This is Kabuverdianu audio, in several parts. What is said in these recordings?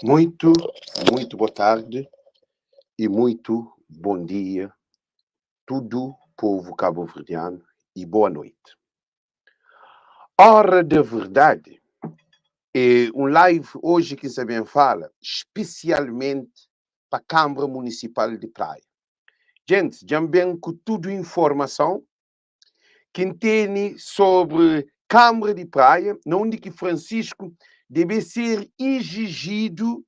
Muito, muito boa tarde e muito bom dia, tudo povo cabo-verdiano e boa noite. Hora da Verdade é um live hoje que Sabem fala, especialmente para a Câmara Municipal de Praia. Gente, já bem com tudo informação que tem sobre Câmara de Praia, onde que Francisco deve ser exigido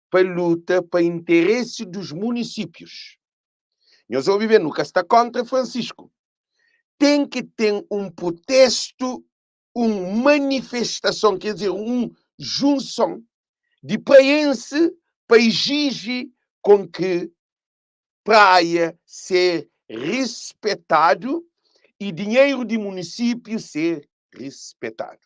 para luta para interesse dos municípios. Nós ouvimos nunca está contra Francisco. Tem que ter um protesto, uma manifestação, quer dizer, uma junção de praiense para exigir com que praia ser respeitado e dinheiro de município ser respeitado.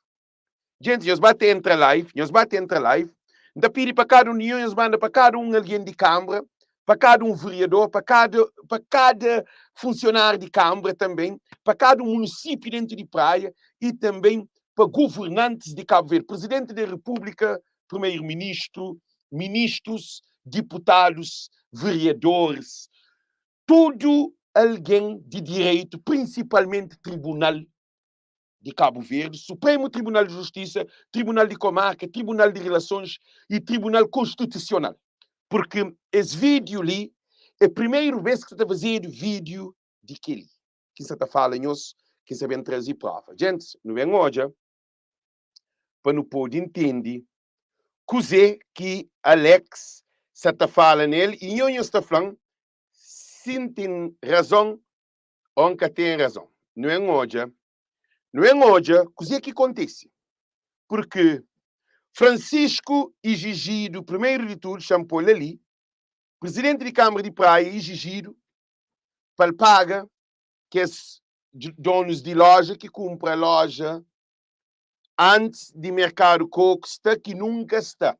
Gente, nós bate entra live, nós bate entra live, da pedi para cada união, nós manda para cada um alguém de Câmara, para cada um vereador, para cada funcionário de Câmara também, para cada um município dentro de praia e também para governantes de Cabo Verde, Presidente da República, Primeiro-Ministro, ministros, deputados, vereadores, tudo alguém de direito, principalmente Tribunal de Cabo Verde, Supremo Tribunal de Justiça, Tribunal de Comarca, Tribunal de Relações e Tribunal Constitucional. Porque esse vídeo ali é a primeira vez que você está fazendo vídeo de aquele. Que você está falando, que você vem trazer prova. Gente, não vem hoje para não poder entender coisa que Alex está falando nele e eu está falando se tem razão ou nunca tem razão. Não é hoje, não é hoje, coisa que acontece. Porque Francisco exigido, primeiro de tudo, chamou ali, presidente de Câmara de Praia exigido para pagar que os donos de loja que compram a loja antes de mercado coco está que nunca está.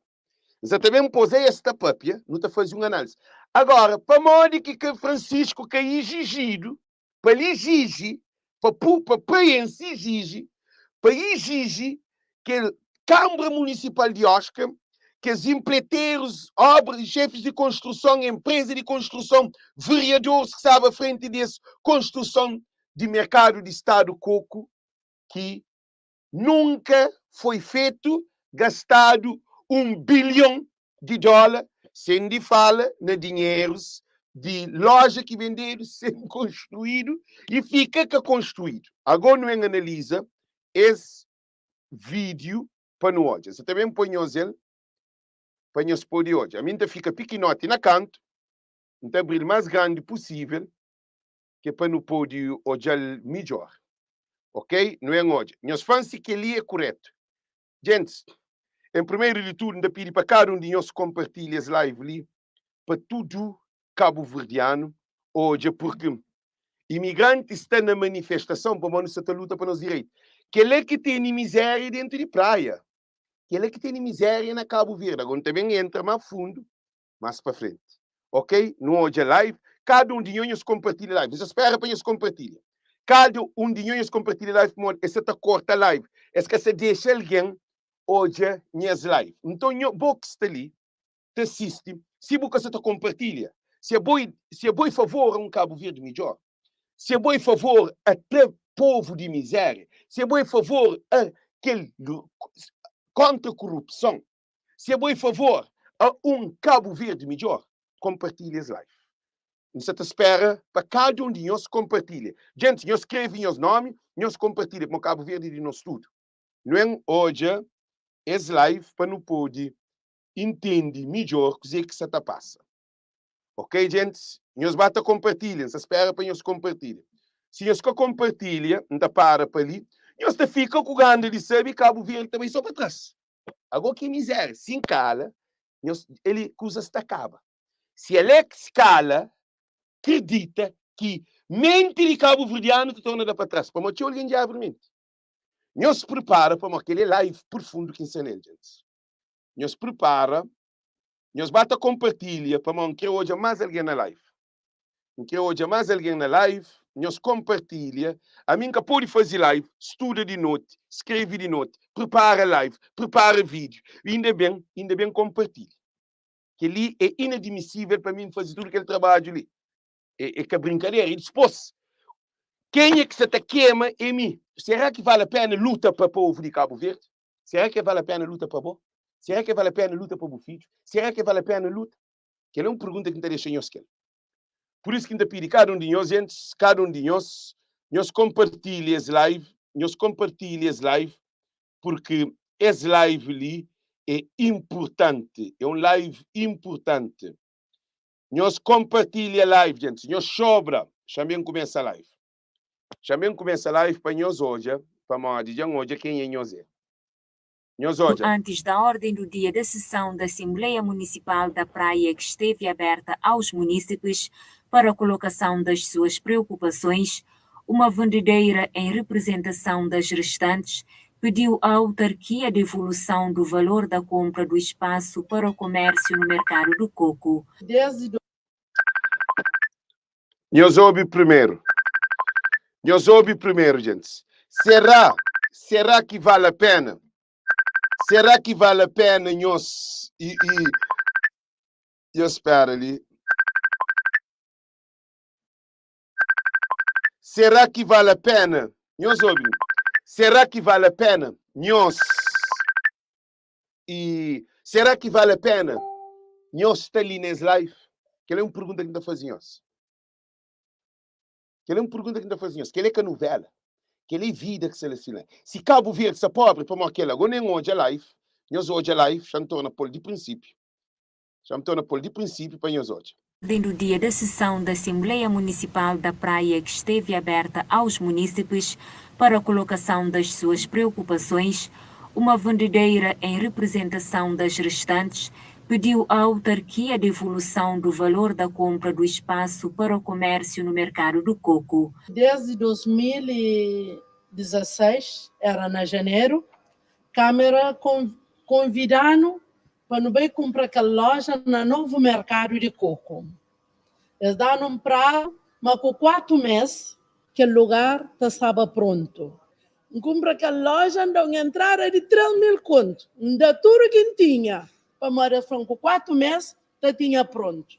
Exatamente, posei esta papia, não está fazendo uma análise. Agora, para modo que, que Francisco que é exigido, para lhe exige, para, para preenche exige, para exige que a Câmara Municipal de Oscar, que os empreiteiros, obras, chefes de construção, empresa de construção, vereadores que estavam à frente dessa construção de mercado de Estado Coco, que nunca foi feito, gastado 1 bilhão de dólares, sem de fala na dinheiros de loja que venderam, sem construído, e fica que construído. Agora não analisa esse vídeo para nós. Você também põe ele para nós poder hoje. A mim fica pequenote na canto, então abrir mais grande possível, que é para não poder olhar melhor. Ok? Não é hoje. Nós fãs que ele é correto. Gente, em primeiro de tudo, ainda pedir para cada um de nós compartilhe as live ali, para tudo cabo-verdiano, hoje, porque imigrante está na manifestação para a nossa luta para nos direitos. Que ele é que tem miséria dentro de praia. Que ele é que tem miséria na Cabo Verde. Agora também entra mais fundo, mais para frente. Ok? No hoje live, cada um de nós compartilha live. Você espera para nós compartilhar. Cada um de nós compartilha live, esse tá corta live. Esse que você deixa alguém hoje minhas live. Então, o box está ali, te assiste, se você te compartilha, se é bom favor a um Cabo Verde melhor, se é bom favor a até povo de miséria, se é bom favor a aquele contra a corrupção, se é bom favor a um Cabo Verde melhor, compartilha as live. Você te espera para cada um de nós compartilha. Gente, nós escreve nos nome, nós compartilha, para o Cabo Verde de nós tudo. Não é hoje, esse live para não poder entender melhor o que é que se está passa. Ok, gente? Nós bata compartilhem, se espera para nós compartilhem. Se nós que compartilha, não para ali, nós te fica com o grande de saber Cabo Verde também só para trás. Agora que miséria, se cala, nós, ele coisa se acaba. Se Alex cala, acredita que mente de Cabo Verdeano te torna para trás. Para motivo alguém já abre mente. Nós se prepara para aquele live profundo que ensina ele, gente. Nós prepara, nós bata compartilha para não que hoje mais alguém na live. Que hoje mais alguém na live, nós compartilha. A mim que pode fazer live, estuda de noite, escreve de noite, prepara live, prepara vídeo. Ainda bem compartilha. Kel-li é inadmisível pa mi N faze tudu kel trabadju li. É ka brinkadera. I dispôs, kenha ki sa ta kema é mi. Será ki vale a pena luta pa povu di Kabu Verdi? Será ki vale a pena luta pa bo? Será ki vale a pena luta pa bu fidju? Será ki vale a pena luta? Kel é un pergunta ki N ta dexa nhos kel. Pur isu ki N ta pidi kada un di nhos, gentis, kada un di nhos, nhos konpartilha es live, nhos konpartilha es live, purki es live li é inpurtanti, é un live inpurtanti. Nhos konpartilha live, gentis, nhos xobra, xa-m ben kumesa live. Xa-m ben kumesa live pa nhos odja, pamodi dja N odja kenha nhos é. Nhos odja. Antes da ordem do dia da sessão da Assembleia Municipal da Praia que esteve aberta aos munícipes para a colocação das suas preocupações, uma vendedeira em representação das restantes pediu à autarquia a devolução do valor da compra do espaço para o comércio no mercado do coco. Desde Nhos obi primeru. Nhos obi primeru, gentis. Será, será ki vale a pena? Será ki vale a pena nhos i, i, nhos spera li. Será ki vale a pena? Nhos obi. Será ki vale a pena nhos i será ki vale a pena nhos sta li nes live? Kel é un pergunta ki N ta faze nhos. Kel é un pergunta ki N ta faze nhos. Kel é ka novela. Kel é vida ki sta la si la. Si Kabu Verdi sta pobri pamodi kel la, go nen odja live, nhos odja live, xa N torna pol di prinsipiu. Xa N torna pol di prinsipiu pa nhos odja. Ordem do dia da sessão da Assembleia Municipal da Praia que esteve aberta aos munícipes para a colocação das suas preocupações, uma vendedeira em representação das restantes pediu à autarquia a devolução do valor da compra do espaço para o comércio no mercado do coco. Desde 2016, era na janeru, Câmara convida-nu pa nu bai kunpra kel loja na novu merkadu di koku. Es da-nu un prazu ma ku 4 mês kel lugar ta staba prontu. N kunpra kel loja, N da un entrada di 3 mil kontu. N da tudu ki N tinha, pamodi es fla-m ku 4 mês ta tinha prontu.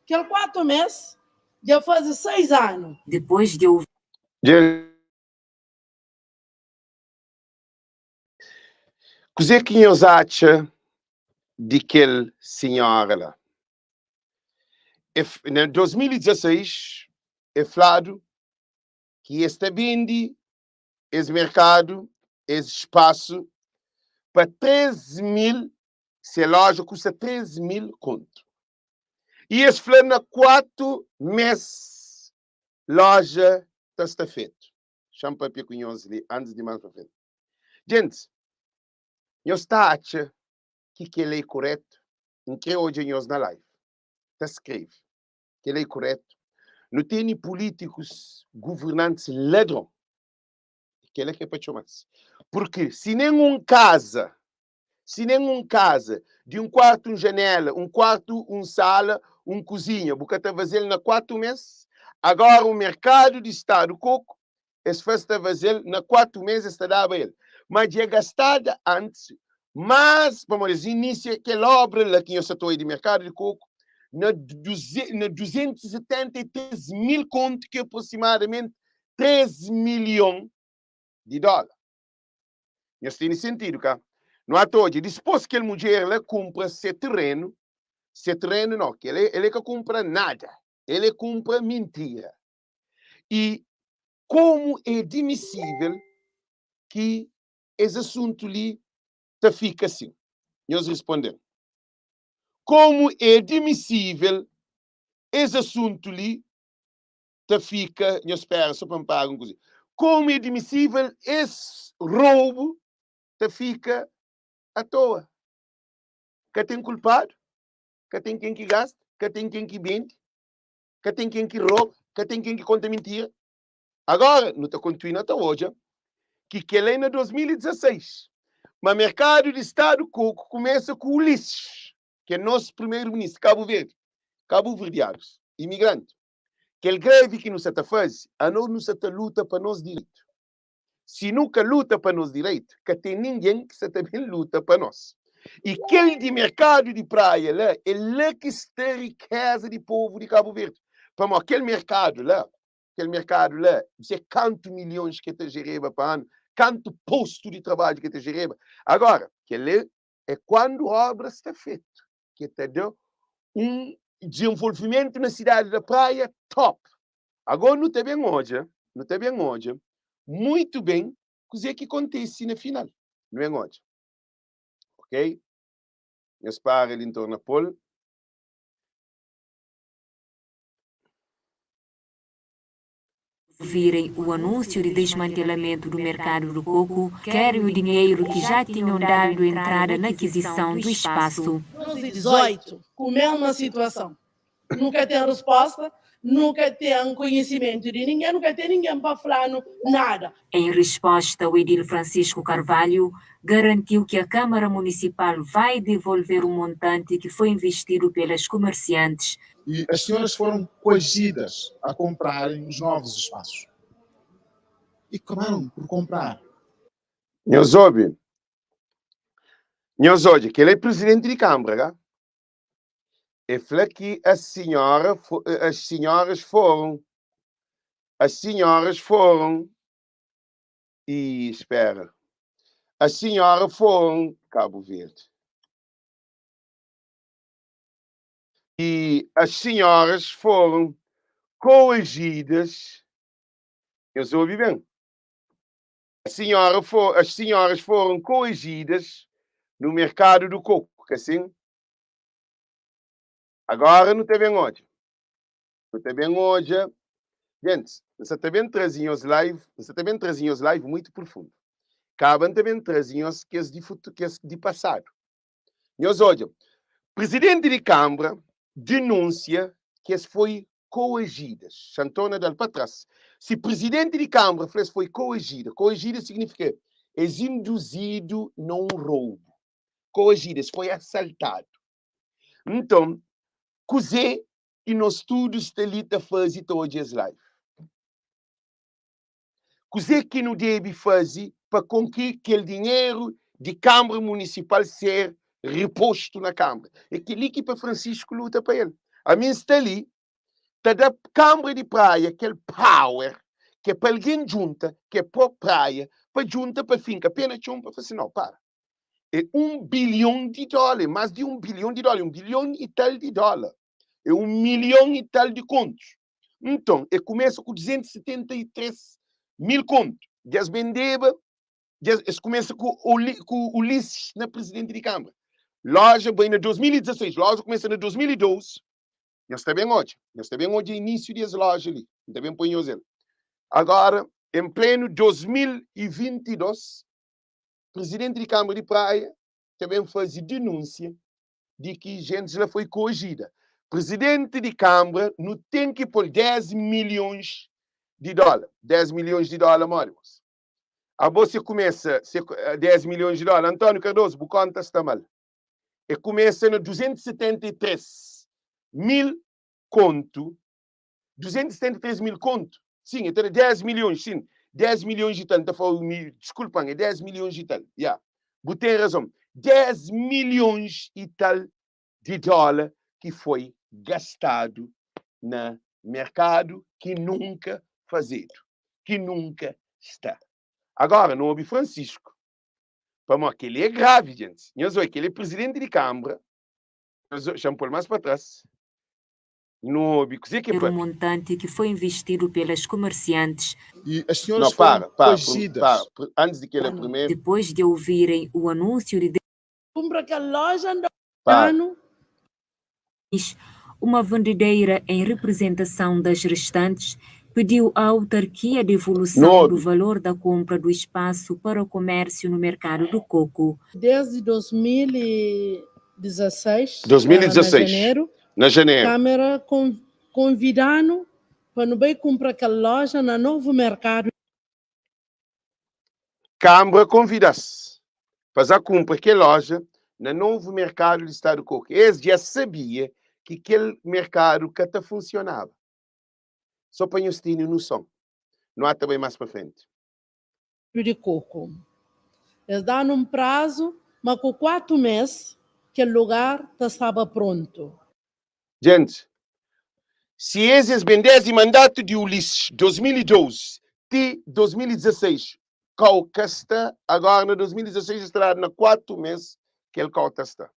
Kel 4 mês dja faze 6 anu. Depois de ouvir. Dja Kuzê ki nhos atxa di kel sinhora la? E, na 2016, é fladu ki es ta bende es merkadu, es spasu, pa 3 mil, se loja kusta 3 mil kontu. I es fla na 4 mes loja ta sta fetu. Xa-m papia ku nhos li antis di más pa frenti. Gentis, nhos ta atxa ki kel-la é kuretu? N krê odja nhos na live ta skrebe kel-la é kuretu. Nu tene pulítikus, guvernantis ladron. Kel-la ki é pa txoma-s. Purki si nen un kaza, si nen un kaza di un kuartu, un janela, un kuartu, un sala, un kuzinha, bu ka ta faze-l na 4 mês, agora un merkadu di stadu koku, es fla-s ta faze-l na 4 mês, es ta daba el. Ma dja gastada antis, mas pamodi es inisia kel obra la ki nhos sa ta oia di merkadu di koku na 273 mil kontu, ki é aproximadamenti 3 milhon di dóla. Nhos tene sentidu, ka? Nu ata odja, dispôs kel mudjer la kunpra se terenu, se terenu no, kel el e ka kunpra nada, el e kunpra mintira. I komu é admisível ki es asuntu li ta fika asin? Nhos responde-m. Komu é admisível es asuntu li ta fika, nhos spera so pa N paga un kuzinha. Komu é admisível es roubu ta fika atoa? Ka ten kulpadu, ka ten ken ki gasta, ka ten ken ki bende, ka ten ken ki roba, ka ten ken ki konta mintira. Agora, nu ta kontinua ta odja ki kel-la é na 2016, ma merkadu di stadu koku kumesa ku Ulisses, ki é nos primeru-ministru, Kabu Verdi, kabuverdianus, imigranti. Kel grevi ki nu sa ta faze, anos nu sa ta luta pa nos direitu. Si nu ka luta pa nos direitu, ka ten ningen ki sa ta ben luta pa nos. I kel di merkadu di Praia la, é la ki sta rikeza di povu di Kabu Verdi. Pamodi kel merkadu la, kel merkadu la, dze kantu milhons ki el ta jereba pa anu, kantu postu di trabadju ki el ta jereba. Agora, kel la é kuandu obra sta fetu, ki el ta da un dizenvolvimentu na sidadi da Praia top. Agora nu ta ben odja, nu ta ben odja muitu ben kuzê ki kontise na final. Nu ben odja. Ok? Nhos para li N torna pô-l. Virem o anúncio de desmantelamento do mercado do coco, querem o dinheiro que já tinham dado entrada na aquisição do espaço. 2018, ku mesma situason. Nu ka ten resposta, nu ka ten konhisimentu di ningen, nu ka ten ningen pa fla-nu nada. Em resposta, o edil Francisco Carvalho garantiu que a Câmara Municipal vai devolver o montante que foi investido pelas comerciantes. E as senhoras foram coagidas a comprarem os novos espaços. E acabaram por comprar. Nhos obi, nhos odja, kel é presidenti di Câmara, ka? E fla ki as senhora, as senhoras foram, as senhoras foram, e espera, as senhora foram Cabo Verde. E as senhoras foram coagidas, nhos obi ben, a senhora for, as senhoras foram coagidas no mercado do coco, ka sin? Agora nu ta ben odja. Nu ta ben odja. Gentis, N sa ta ben traze nhos live, N sa ta ben traze nhos live muitu profundu. Kaba N ta ben traze nhos kes di futu, kes di pasadu. Nhos odja, Presidenti di Kambra denunsia ki es foi koajidas. Xantona da-l pa tras. Si Presidenti di Kambra fla es foi koajida, koajida signifika es induzidu na un roubu. Koajidas, foi asaltadu. Nton, kuzê ki nos tudu sta li ta faze ta odja es live? Kuzê ki nu debe faze pa konki kel dinheru di Kanbra Munisipal ser repostu na Kanbra? É kel-li ki pa Francisco luta pa el. Ami N sta li ta da Kanbra di Praia kel power ki é pa algen djunta, ki é pró Praia, pa djunta pa finka pé na txon pa fla si, nau, para. É un bilhon di dóla, é más di un bilhon di dóla, é un bilhon i tal di dóla, é un milhon i tal di kontus. Nton, e kumesa ku 273 mil kontu. Dja es bendeba, dja es kumesa ku ku Ulisses na presidenti di Kâmara. Loja bai na 2016, loja kumesa na 2012. Nhos ta ben odja, nhos ta ben odja inísiu di es loja li. N ta ben poi nhos el. Agora, en plenu 2022, Presidenti di Kâmara di Praia ta ben faze denúnsia di ki gentis la foi koajida. Presidenti di Kâmara, nu ten ki pô-l 10 milhons di dóla. 10 milhons di dóla modi, mos? Abo se kumesa se 10 milhons di dóla, António Cardoso, bu kónta sta mal. E kumesa na 273 mil kontu 273 mil kontu, sin, e ta da 10 milhons, sin, 10 milhons i tal, N ta fla-u, mi, diskulpa-m, é 10 milhons i tal, ya, bu ten razon, 10 milhons i tal di dóla ki foi gastadu na merkadu ki nunka fazedu, ki nunka sta. Agora, nu obi Francisco, pamodi kel-li é gravi, gentis, nhos oi, kel-li é prizidenti di Kanbra, nhos oi, xa-m pô-l más pa tras. Nu obi kuzê ki O papia. montante que foi investido pelas comerciantes. E as senhoras Não, para, foram para, coagidas. para. Antes di kel-la, primeru. Depois de ouvirem o anúncio de. Kunpra kel loja N da Para. anu. Uma vendedeira em representação das restantes pediu à autarquia a devolução Nu do obi. valor da compra do espaço para o comércio no mercado do coco. Desdi 2016, éra na 2016, janeru, na janeru. Câmara konvida-nu pa nu bai kunpra kel loja na novu merkadu. Câmara konvida-s pa za kunpra kel loja na novu merkadu di Stadu Coco. Es dja sabia ki kel merkadu ka ta funsionaba. Só pa nhos tene nuson. Nu ata bai más pa frenti. Di Coco. Es da-nu un prazu. Ma ku 4 mês kel lugar ta staba prontu. Gente, si es es ben desdi mandatu di Ulisses 2012 ti 2016, kau ka sta, agora na 2016 es ta dadu na 4 mês kel kau ta sta.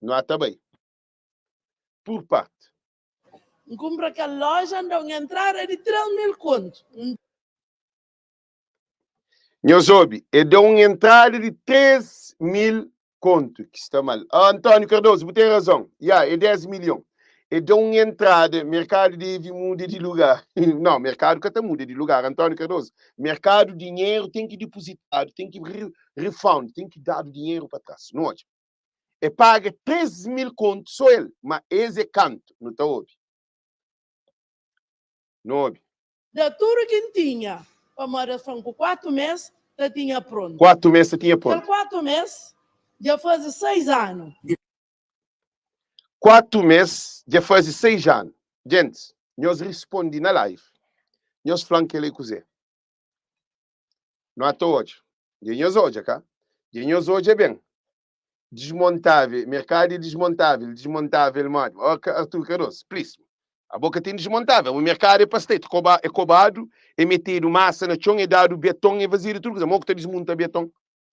Nu ata bai pur parte. N kunpra kel loja, N da un entrada di 3 mil kontu. N. Nhos obi, e da un entrada di 3 mil kontu, ki sta mal. Ah, António Cardoso, bu ten razon. Ya, é 10 milhon. E da un entrada, merkadu debe muda di lugar. Nau, merkadu ka ta muda di lugar, António Cardoso. Merkadu, dinheru ten ki dipozitadu, ten ki refund, ten ki dadu dinheru pa tras. Nu odja. E paga 3 mil kontu, so el, ma es é kantu. Nu ta obi. Nu obi. Da tudu ki N tinha, pamodi es fla-m ku 4 mês ta tinha prontu. 4 mês ta tinha prontu. Kel 4 mês dja faze 6 anu. 4 mês dja faze 6 anu. Gentis, nhos risponde na live. Nhos fla-m kel-la é kuzê. Nu ata odja. Dja nhos odja, ka? Dja nhos odja ben. Desmontável, merkadu é desmontável, desmontável modi? Ó, Artur Cardoso, please. Abo ka ten desmontável, o merkadu é pastel, é kobadu, é metedu masa na txon, é dadu beton, é fazedu tudu kuza. Mo ku ta desmunta beton?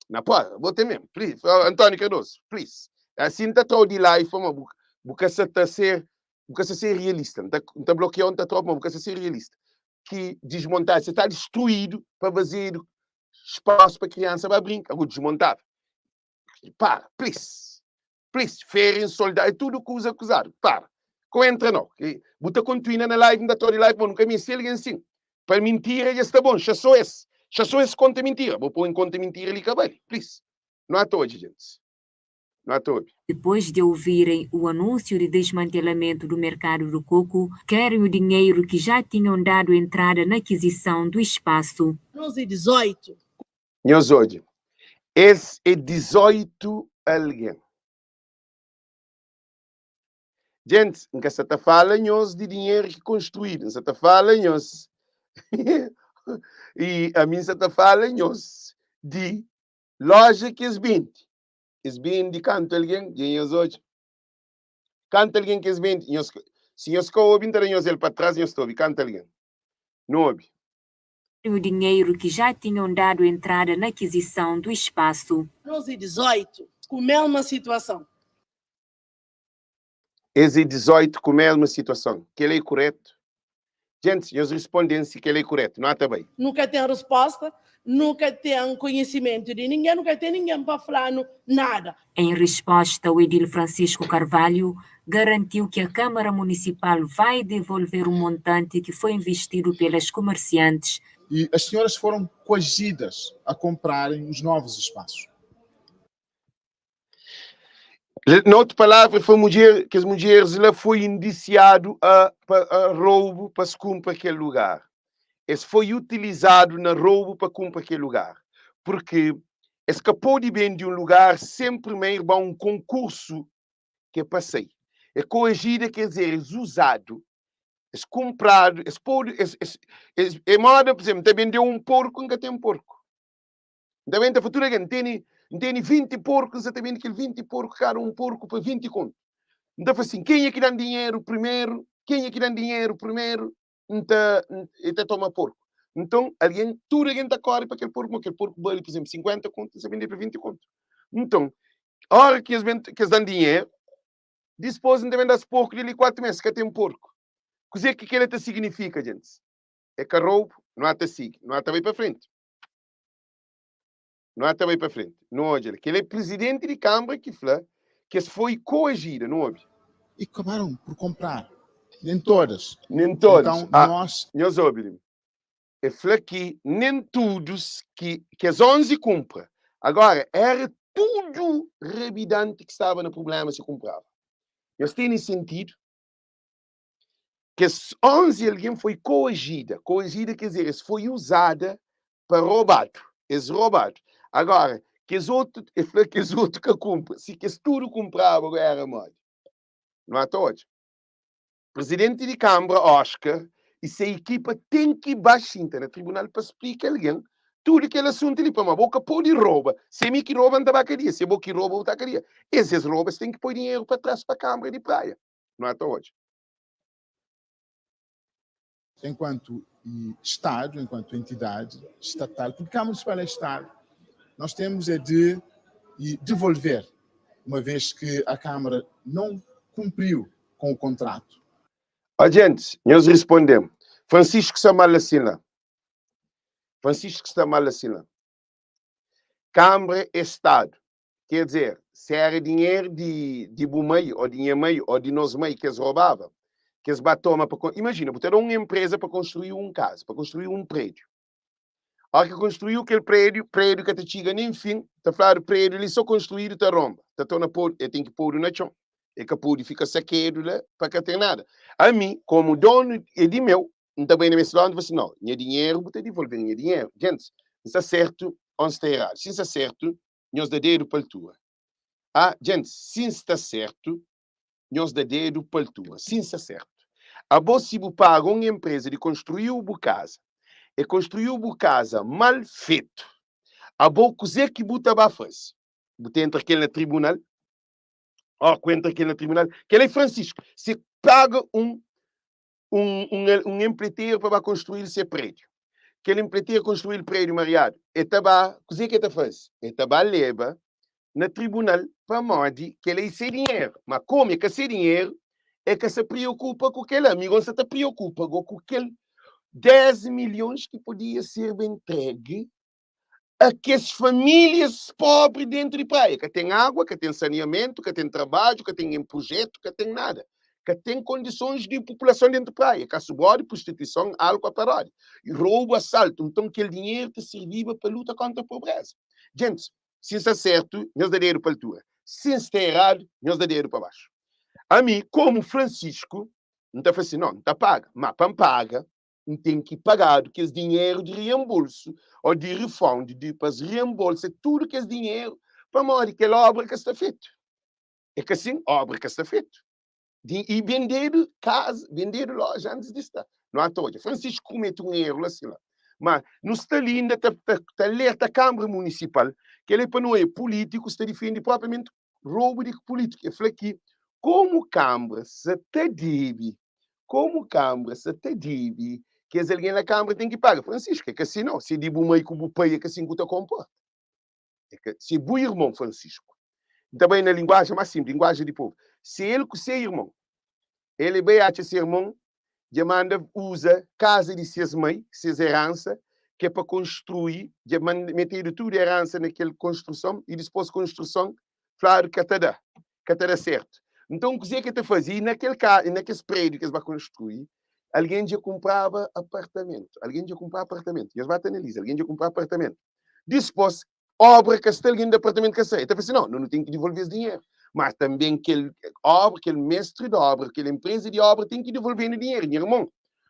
Na pora, bo ten mesmo, please. António Cardoso, please. Asi N ta trau di live pamodi bu, bu ka sa ta ser, bu ka sa ser realista. N ta, N ta blokiau, N ta trau pamodi bu ka sa ser realista. Ki desmontadu, sa ta destruídu pa fazedu spasu pa kriansa ba brinka. Ago desmontadu. Para, please. Please, ferin, soldadu, é tudu kuza kuzadu. Para. Ko entra no. Bu ta kontuina na live, N ta trau di live, pamodi nu ka meste algen sin. Pa mintira dja sta bon, xa so es. Xa so es konta mintira. Bo poi konta mintira li ka bali. Please. Nu ata odja, gentis. Nu ata obi. Depois de ouvirem o anúncio de desmantelamento do mercado do coco, querem o dinheiro que já tinham dado entrada na aquisição do espaço. Nos é 18. Nhos odja, es é 18 algen. Gentis, N ka sa ta fala nhos di dinheru ki konstruídu, N sa ta fala nhos i ami N sa ta fala nhos di loja ki es bende. Es bende kantu algen? Dja nhos odja? Kantu algen ki es bende? Nhos, si nhos ka obi, N ta da nhos el pa tras, nhos ta obi kantu algen. Nu obi. O dinheiro que já tinham dado entrada na aquisição do espaço. Nos é 18 ku mesma situason. Es é 18 ku mesma situason. Kel-la é kuretu? Gentis, nhos risponde-m si kel-la é kuretu. Nu ata bai. Nu ka ten resposta, nu ka ten konhisimentu di ningen, nu ka ten ningen pa fla-nu nada. Em resposta, o edil Francisco Carvalho garantiu que a Câmara Municipal vai devolver o montante que foi investido pelas comerciantes. E as senhoras foram coagidas a comprarem os novos espaços. Na otu palavra, foi mudjer, kes mudjeres la foi indisiadu a, pa, a roubu pa es kunpra kel lugar. Es foi utilizadu na roubu pa kunpra kel lugar. Purki es ka pode bende un lugar sen primeru ba un konkursu ki é pa sai. É koajida, ker dizer, es uzadu, es kunpradu, es podu, es, es, es, é moda, pur izénplu, N ta bende-u un porku, N ka ten porku. N ta bende, ta fla tudu algen, N tene, N tene 20 porku, N sa ta bende kel 20 porku, kada un porku pa 20 kontu. N ta fla sin, kenha ki da-m dinheru primeru, kenha ki da-m dinheru primeru, N ta, e ta toma porku. Nton, algen, tudu algen ta kóre pa kel porku, ma kel porku bali, pur izénplu, 50 kontu, N sa bende pa 20 kontu. Nton, óra ki es ben, ki es da-m dinheru, dipôs N ta ben da-s porku di li 4 mês, ka ten porku. Kuzê ki kel-la ta siginifika, djentis? É ka roubu, nu ata sigi, nu ata bai pa frenti. Nu ata bai pa frenti. Nu odja li, kel-la é prizidenti di kanbra ki fla ki es foi koajida. Nu obi. E acabaram por comprar. Nem todas. Nem todas. Então, Ah, nós. Nhos obi li. E fla ki nem tudus ki kes 11 kunpra. Agora, era tudu rabidanti ki staba na prubléma si kunpraba. Nhos tene sentidu? Kes 11 algen foi koajida. Koajida quer dizer, es foi uzada pa robadu. Es robadu. Agora, kes otu, e fla kes otu ka kunpra. Si kes tudu kunpraba, go era modi? Nu ata odja. Presidenti di Kanbra, Oscar, i se ekipa ten ki ba xinta na tribunal pa splika algen. Tudu kel asuntu li pamodi bo ka pode roba. Se mi ki roba, N ta ba kadia. Se bo ki roba, bu ta kadia. Es es roba, es ten ki poi dinheru pa tras pa Kanbra di Praia. Nu ata odja. Enquanto Estado, enquanto entidade estatal, porque Câmara Municipal é Estado, nós temos é de devolver, uma vez que a Câmara não cumpriu com o contrato. Ó gentis, nhos risponde-m, Francisco sta mal asin la? Francisco sta mal asin la? Kanbra é Stadu, ker dizer, se era dinheru di di bu mai ó di nha mai ó di nos mai ki es robaba, ki es ba toma pa Imajina, bu ta da un enpreza pa konstrui un kaza, pa konstrui un prédiu. Óra ki konstruiu kel prédiu, prédiu ka ta txiga nen fin, ta fladu prédiu li so konstruídu ta ronba, ta torna podu, el ten ki podu na txon, el ka pode fika sakedu la pa ka ten nada. Ami, komu donu é di meu, N ta bai na mes lója, N ta fla si, no, nha dinheru, bu ta divolve-m nha dinheru. Gentis, N sta sertu ô N sta eradu? Si N sta sertu, nhos da dedu pa altura. Ah, gentis, si N sta sertu, nhos da dedu pa altura. Si N sta sertu. Abo si bu paga un enpreza di konstruiu bu kaza, e konstruiu bu kaza mal fetu, abo kuze ki bu ta ba faze? Bu ta entra kel na tribunal? Ó, ku entra kel na tribunal? Kel é Francisco. Se paga un un un un enpreteru pa ba konstruil se prédiu. Kel enpreteru konstruil prédiu mariadu, e ta ba, kuze ki e ta faze? E ta ba leba na tribunal pamodi kel-la é se dinheru. Ma komu é ka se dinheru, é ka sa priokupa ku kel-la. Mi go N sa ta priokupa go ku kel 10 milhons ki podia serba entregi a kes famílias pobri dentu di Praia. Ka ten agua, ka ten saneamentu, ka ten trabadju, ka ten projetu, ka ten nada. Ka ten kondisons di populason dentu Praia. Kasu bodi, prostituison, alku aparodi, roubu, asaltu. Nton kel dinheru ta sirbiba pa luta kontra pobreza. Gentis, Si N sta sertu, nhos da dedu pa altura. Si N sta eradu, nhos da dedu pa baxu. Ami, komu Francisku, N ta fla si, No, N ta paga. Ma pa N paga, N ten ki pagadu kes dinheru di rienbolsu o di refund, di pa es rienbolsa tudu kes dinheru pamodi kel obra ka sta fetu. É ka sin? Obra ka sta fetu. Di, i bendedu kaza, bendedu loja antis di sta. Nu ata odja. Francisco kumete un eru la si la. Ma nu sta li inda ta, ta, ta alerta Kambra Munisipal, kel é pa nu oia pulítikus ta difende propriamenti roubu di pulítiku. E fla ki komu Kambra sa ta debe, komu Kambra sa ta debe, kes algen na Kambra ten ki paga. Francisco, é ka si nau. Si é di bu mai ku bu pai, é ka sin ku ta konporta. É ka, si é bu irmon, Francisco. N ta bai na linguajen más sinplis, linguajen di povu. Si el ku se irmon, el bai atxa se irmon, dja manda uza kaza di ses mai, ses eransa, ki é pa konstrui, dja manda metedu tudu eransa na kel konstruson, i dispôs konstruson fladu ka ta da, ka ta da sertu. Nton, kuzê ki el ta faze? I na kel ka, na kes prédiu ki es ba konstrui, algen dja kunpraba apartamentu. Algen dja kunpra apartamentu. Nhos ba ta analiza, algen dja kunpra apartamentu. Dispôs, obra ka sta, algen di apartamentu ka sta. El ta fla si, Nau, nu ten ki divolve es dinheru. Má tanben kel obra, kel mestri di obra, kel enpreza di obra ten ki divolve-nu dinheru. Nha irmon,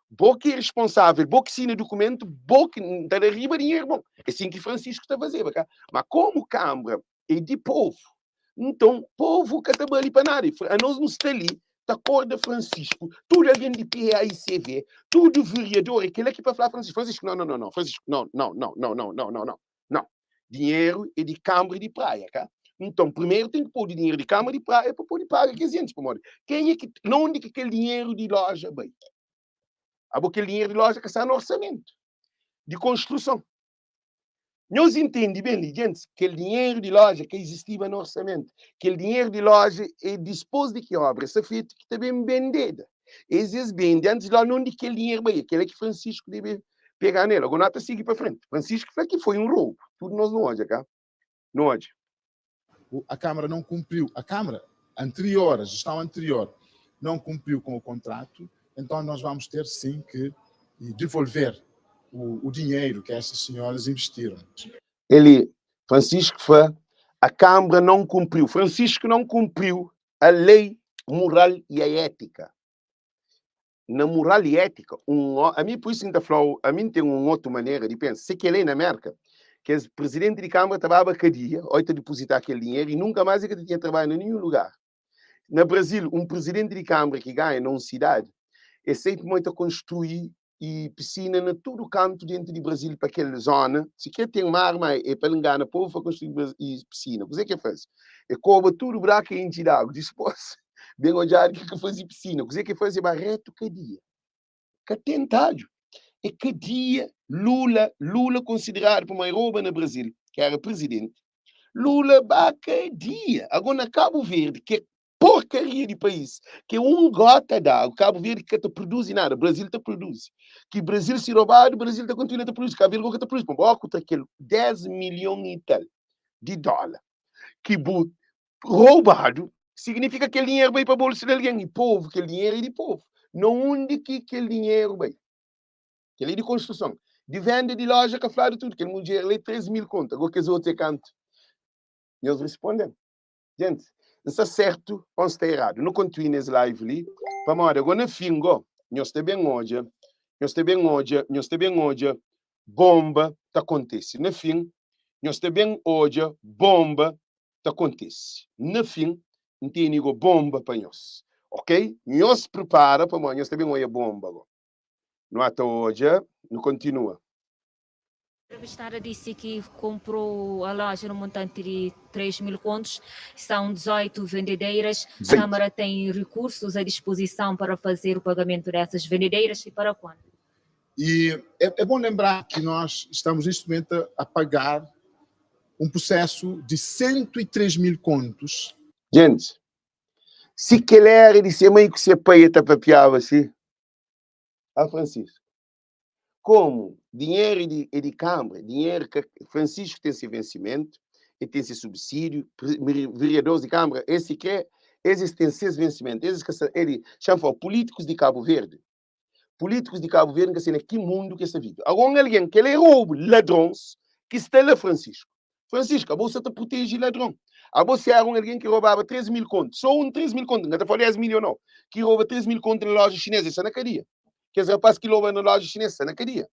bo ki é responsável, bo ki sina dukumentu, bo ki N ta da riba di nha irmon. É sin ki Francisco ta fazeba, ka? Má komu Kanbra é di povu, nton povu ka ta bali pa nada. Anos nu sta li ta korda Francisco, tudu algen di PAICV, tudu vereador, é kel-la ki pa fla Francisco, Francisco, não, não, não, não, Francisco, não, não, não, não, não, não, não, não, não. Dinheru é di Kanbra di Praia, ka? Nton, primeru ten ki pode dinheru di Kanbra di Praia pa pode paga kes gentis, pamodi kenha ki, na undi ki kel dinheru di loja bai? Abo kel dinheru di loja ka sta na orsamentu di konstruson. Nhos intende ben li, gentis, kel dinheru di loja ka izistiba na orsamentu. Kel dinheru di loja é dispôs di ki obra sta fetu ki ta ben bendeda. Es es bende antis di loja, na undi kel dinheru bai. É kel-la ki Francisco debe pegá nel. Agora, nu ta sigi pa frenti. Francisco fla ki foi un roubu. Tudu nos nu odja, ka? Nu odja. A Câmara não cumpriu, a Câmara anterior, a gestão anterior, não cumpriu com o contrato, então nós vamos ter sim que devolver o, o dinheiro que essas senhoras investiram. Ele, Francisco fla, a Câmara não cumpriu. Francisco não cumpriu a lei moral e a ética. Na moral e ética, um, ami por isso N ta fla-u, ami N ten un otu manera di pensa. Se kel-la é na Merka, kes presidenti di Câmara ta baba kadia, oi ta dipozitá kel dinheru e nunka más e ka ta tinha trabadju na ninhun lugar. Na Brasil, un presidenti di Câmara ki ganha na un sidadi, e sei pamodi ta konstrui. i pisina na tudu kantu dentu di Brazil pa kel zona, si kre ten mar ma e pa ngana povu pa konstrui i pisina. Kuze ke faze? E koba tudu buraku e intxi di agu. Dispos ben odjadu ki ka faze pisina. Kuze ke faze? E ba retu kadia. Ka ten tadju. E kadia Lula, Lula konsideradu pamodi e roba na Brazil, ki era prizidenti, Lula ba kadia. Ago na Kabu Verdi, ke porcaria di país, ki é un gota d'água, Cabo Verde ka ta produzi nada, Brasil ta produzi. Ki Brasil si robadu, Brasil ta kontinua ta produzi, Cabo Verde ka ta produzi. Pamodi ku ta kel 10 milhon e tal di dóla ki bu roubadu, signifika kel dinheru bai pa bolsu di algen e povu, kel dinheru é di povu. Na undi ki kel dinheru bai? Kel é di konstruson. Di venda di loja ka fladu tudu. Kel mudjer la é 3 mil kontu. Agora kes otu é kantu? Nhos responden. Gente, N sta sertu ou N sta eradu? Nu kontinua nes live li, pamodi ago na fin go, nhos ta ben odja, nhos ta ben odja, nhos ta ben odja bomba ta kontise. Na fin, nhos ta ben odja bomba ta kontise. Na fin, N tene go bomba pa nhos. Ok? Nhos pripara pamodi nhos ta ben odja bomba go. Nu ata odja, nu kontinua. Entrevistada disse que comprou a loja no montante de 3 mil contos. São 18 vendedeiras. A Câmara tem recursos à disposição para fazer o pagamento dessas vendedeiras e para quando? E é, é bom lembrar que nós estamos neste momento a, a pagar um processo de 103 mil contos. Gente, se kel era di se mãe ku se pai el ta papiaba si, ah Francisco, Komu dinheru é di é di kanbra, dinheru ka Francisco ten se vensimentu, e ten se subsídiu, vereadores di kanbra es si kre es es ten ses vensimentu, es es ka sa é di xa-m fla-u pulítikus di Kabu Verdi, pulítikus di Kabu Verdi N ka se na ki mundu ki es ta vive. Agora un algen kel é roubu, ladrons ki sta la Francisco. Francisco, abo sa ta proteje ladron. Abo si era un algen ki robaba 3 mil kontu, so un 3 mil kontu, N ka ta fla 10 milhon nau, ki roba 3 mil kontu na loja xinês, el sta na kadia. Kes rapaz ki roba na loja xinês sta na kadia.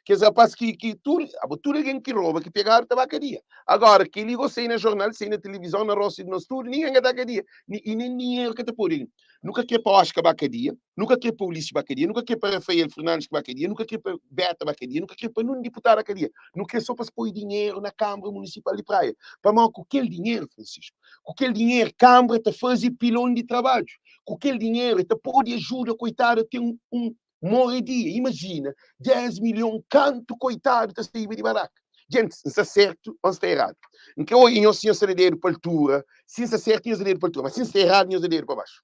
Kes rapaz ki, ki tudu, abo tudu algen ki roba, ki pegadu ta ba kadia. Agora, kel-li go sai na jornal, sai na tilivizon, na rostu di nos tudu, ningen ka ta kadia. I nen dinheru ka ta pode. Nu ka kre pa Oscar ba kadia, nu ka kre pa Ulisses ba kadia, nu ka kre pa Rafael Fernandes ba kadia, nu ka kre pa Beta ba kadia, nu ka kre pa nun diputadu ba kadia. Nu kre so pa es poi dinheru na Kanbra Munisipal di Praia. Pamodi ku kel dinheru, Francisco, ku kel dinheru Kanbra ta faze pilon di trabadju. Ku kel dinheru el ta pode ajuda koitadu a ten un moradia. Imajina 10 milhon kantu koitadu ta saiba di baraka. Gentis, N sta sertu ô N sta eradu? N kre obi nhos si nhos sta da dedu pa altura. Si N sta sertu, nhos da dedu pa altura, ma si N sta eradu, nhos da dedu pa baxu.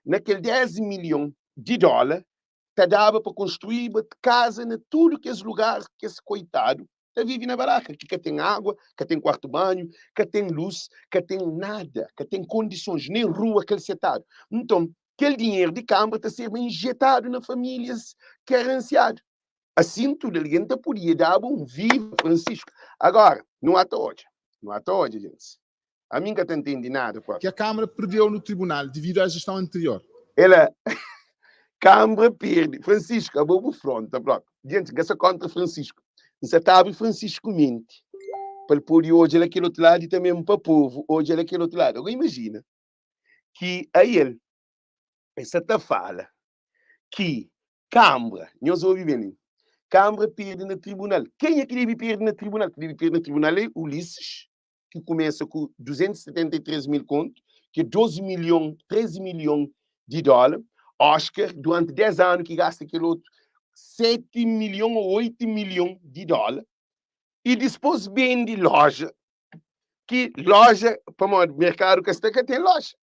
Na kel 10 milhon di dóla ta daba pa konstruíba kaza na tudu kes lugar kes koitadu ta vive na baraka, ki ka ten agua, ka ten kuartu banhu, ka ten lus, ka ten nada, ka ten kondisons, nen rua kalsetadu. Nton, kel dinheru di kanbra ta serba injetadu na famílias karensiadu. Asin, tudu algen ta podia daba un viva Francisco. Agora, nu ata odja, nu ata odja, gentis. Ami N ka ta ntende nada propi. Que a Câmara perdeu no tribunal devido à gestão anterior. Ela, Câmara perde. Francisco, abo bu fronta propi. Gentis, N ka sta kontra Francisco. N sa ta abri Francisco menti pa el pode odja la kel otu ladu i tanbe pa povu odja la kel otu ladu. Agora imajina ki ael el sa ta fala ki Kambra, nhos obi ben li, Kambra perde na tribunal. Kenha ki debe perde na tribunal? Ki debe perde na tribunal é Ulisses, ki kumesa ku 273 mil kontu, ki é 12 milhon, 13 milhon di dóla. Oscar, durante 10 anu ki gasta kel otu 7 milhon ou 8 milhon di dóla. I dispôs bende loja, ki loja, pamodi merkadu ka sta ka ten loja.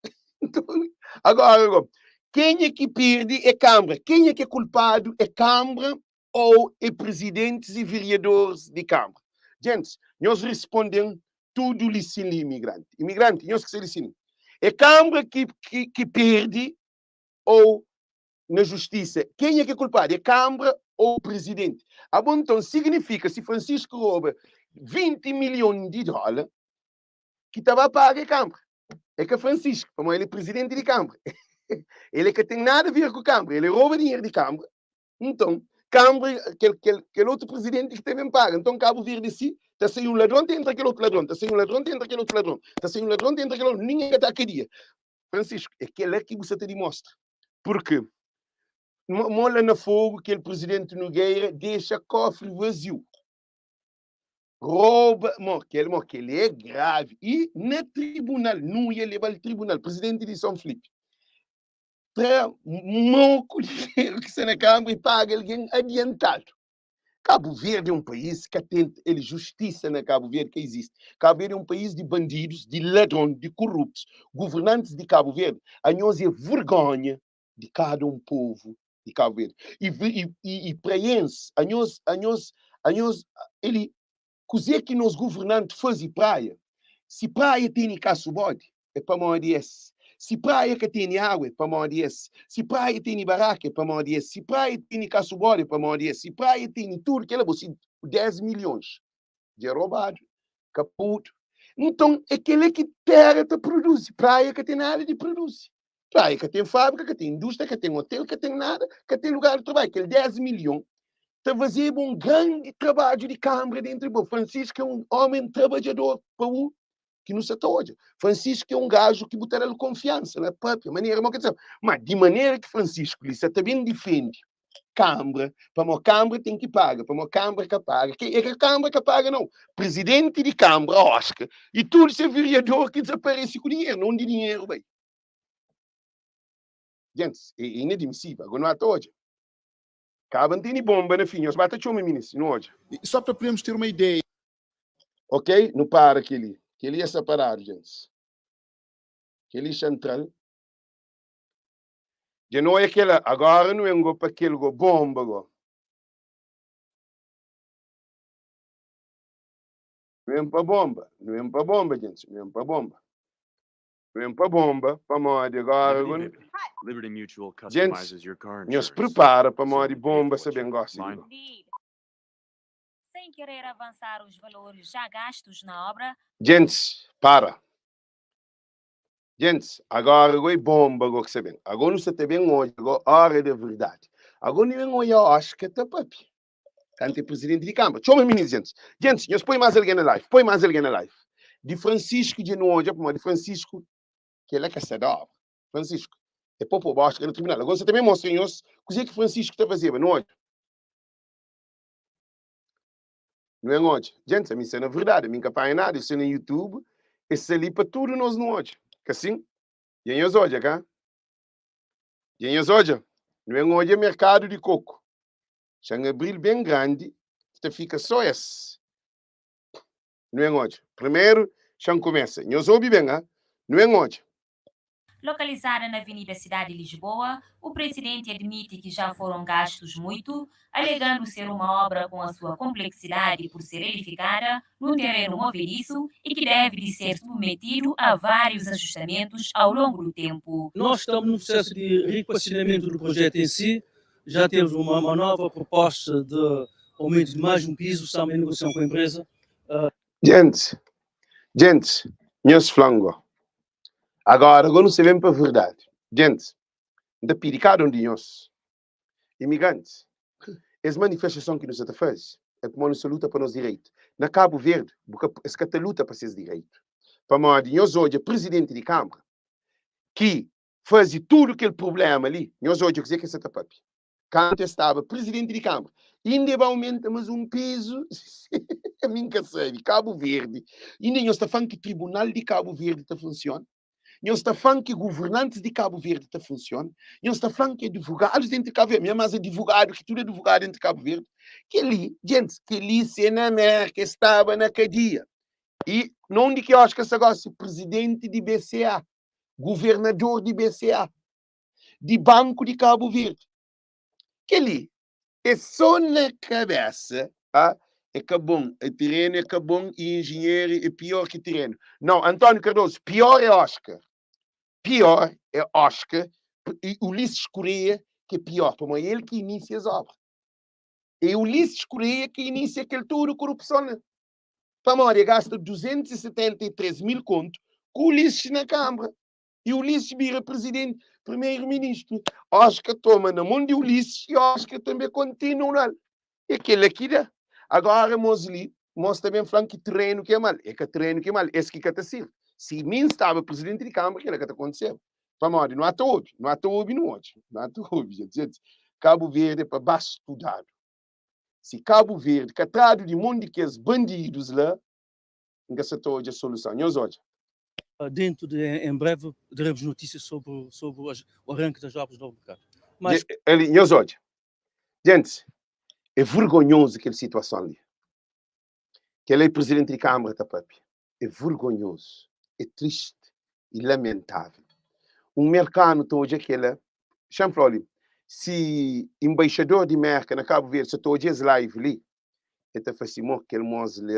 Nton, agora, agora, kenha ki perde é Kambra. Kenha ki é kulpadu é Kambra ou é prezidentis i vereadores di Kambra? Gentis, nhos responde-m tudu li sin li, imigranti. Imigranti, nhos ki sta li sin. É Kambra ki, ki, ki perde ou na justisa? Kenha ki é kulpadu? É Kambra ou prezidenti? Abo nton, signifika si Francisco roba 20 milhon di dóla, ki ta ba paga é Kambra. É ka Francisco, pamodi el é prezidenti di Kambra. El é ka ten nada a ver ku Kambra, el é roba dinheru di Kambra. Nton, Kambra, kel, kel, kel otu prezidenti ki ta ben paga. Nton, Kabu Verdi si, ta sai un ladron, ta entra kel otu ladron, ta sai un ladron, ta entra kel otu ladron, ta sai un ladron, ta entra kel otu, ningen ka ta kadia. Francisco, é kel-la ki bu sa ta dimostra. Purki. Mo la na fogo que el presidente Nogueira deixa cofre vazio. Rouba, mo que ele é grave. E na tribunal, não ia levar ao tribunal, presidente de São Felipe. Tra moco dinheiro que está na Câmara e paga alguém adiantado. Cabo Verde é um país que tem ele justiça na Cabo Verde que existe. Cabo Verde é um país de bandidos, de ladrões, de corruptos. Governantes de Cabo Verde, a nós é vergonha de cada um povo de Cabo Verde. E praiense, a nós, ele, cozer que nos governantes fazem praia. Se praia tem caço bode, é para morrer esse. Se praia que tem água, é para morrer esse. Se praia tem barraca, é para morrer esse. Se praia tem caço bode, é para morrer esse. Se praia tem tudo, que ela você 10 milhões de roubado, caputo. Então, é aquele que terra te produz. Praia que tem nada de produzir. Praia que tem fábrica, que tem indústria, que tem hotel, que tem nada, que tem lugar de trabalho. Aquele 10 milhões está fazendo um grande trabalho de câmara dentro de Francisco é um homem trabalhador para o que não se hoje. Francisco é um gajo que botará confiança na própria maneira, mas, quer dizer, mas de maneira que Francisco lhe também defende Câmara, para uma Câmara tem que pagar, para uma Câmara que paga. Que é que a Câmara que paga, não. Presidente de Câmara, Oscar, e tudo ser vereador que desaparece com dinheiro, não de dinheiro, bem. Gente, é inadmissível, agora não há hoje. Acaba não tem bomba na fim, os bata chama ministro, não hoje. Só para podermos ter uma ideia. Ok? Não para aquele. Aquele é separado, gente. Aquele central. Já não é aquela, agora não é um para aquele go bomba, go. Não é para bomba, não é para bomba, gente, não é para bomba. Não é para bomba, para morrer agora. Liberty, Liberty Mutual Gente, customizes your car Nós insurance. prepara para morrer bomba, se bem gosta. Line. Sem querer avançar os valores já gastos na obra, Gente, para. Gente, agora agora é bomba, agora que sabem. Agora não se tem bem hoje, agora hora da verdade. Agora não vem olhar Oscar tá papi. Tanto é presidente de Câmara. Chama menino, gente. Gente, nós põe mais alguém na live. Põe mais alguém na live. De Francisco de Noja, de Francisco, que ele é que da obra. Francisco. É pouco Oscar no tribunal. Agora você também mostra em nós o que Francisco está fazendo, não é? Não é hoje. Gente, a mim isso é na verdade, a mim capaz nada, isso é no YouTube, esse ali para tudo nós não hoje. Que assim? E em hoje, cá? E em hoje? Não é hoje é mercado de coco. Já um abril bem grande, que fica só esse. Não é hoje. Primeiro, já começa. Nós ouve bem, ah? Não é hoje. Localizada na Avenida Cidade de Lisboa, o presidente admite que já foram gastos muito, alegando ser uma obra com a sua complexidade por ser edificada num terreno movediço e que deve de ser submetido a vários ajustamentos ao longo do tempo. Nós estamos num processo de reequacionamento do projeto em si, já temos uma nova proposta de aumento de mais um piso, estamos em negociação com a empresa. Gente, meus flango. Agora não se vem para a verdade. Gente, da pedir cada um de nós, imigrantes, essa manifestação que nós está fazendo é como nós luta para nos direito. Na Cabo Verde, esse que luta para seus direitos. Para nós, nós hoje, presidente de Câmara, que faz tudo aquele problema ali, nós hoje, dizer que esse está papi. Quando estava presidente de Câmara, ainda vai aumentar mais um piso, a mim que sabe, Cabo Verde, ainda nós está falando que o Tribunal de Cabo Verde está funcionando. Nós está falando que governantes de Cabo Verde está funcionando. Nós está falando que advogados dentro de Cabo Verde, mesmo mais advogado, que tudo é advogado dentro de Cabo Verde, que ali, gente, que ali se na América estava na cadeia. E não de que eu acho que esse negócio, presidente de BCA, governador de BCA, de Banco de Cabo Verde. Que ali é só na cabeça, ah, é que bom, é terreno é que bom e engenheiro é pior que terreno. Não, António Cardoso, pior é Oscar. Pior é Oscar e Ulisses Correia, que é pior, porque é ele que inicia as obras. É Ulisses Correia que inicia aquele tudo corrupção. Né? Para gasta 273 mil conto com Ulisses na Câmara. E Ulisses vira presidente, primeiro-ministro. Oscar toma na mão de Ulisses e Oscar também continua. E aquele aqui dá. Agora, Mosli, mostra também falando que terreno que é mal. É que terreno que é mal. Esse que está ser. Se mim estava presidente de Câmara, aquilo que está acontecendo. Para não há todo, não há todo no hoje. Não há todo, gente. Cabo Verde é pa ba studadu. Si Cabo Verde ka tradu di mon di kes bandidos la, N ka sa ta odja soluson. Nhos odja. Dentro de em breve daremos notícias sobre sobre as, o arranque das obras do novo mercado. Mas Ali, nhos odja. Gentis, é vergonhoso kel situason li. Kel-la é presidenti di Câmara ta papia. É vergonhoso, é triste e lamentável. Un merkanu ta odja kel-la. Xa-m fla-u li, si embaixador di Merka na Cabo Verde sa ta odja es live li, el ta fla si, mo, kel mos li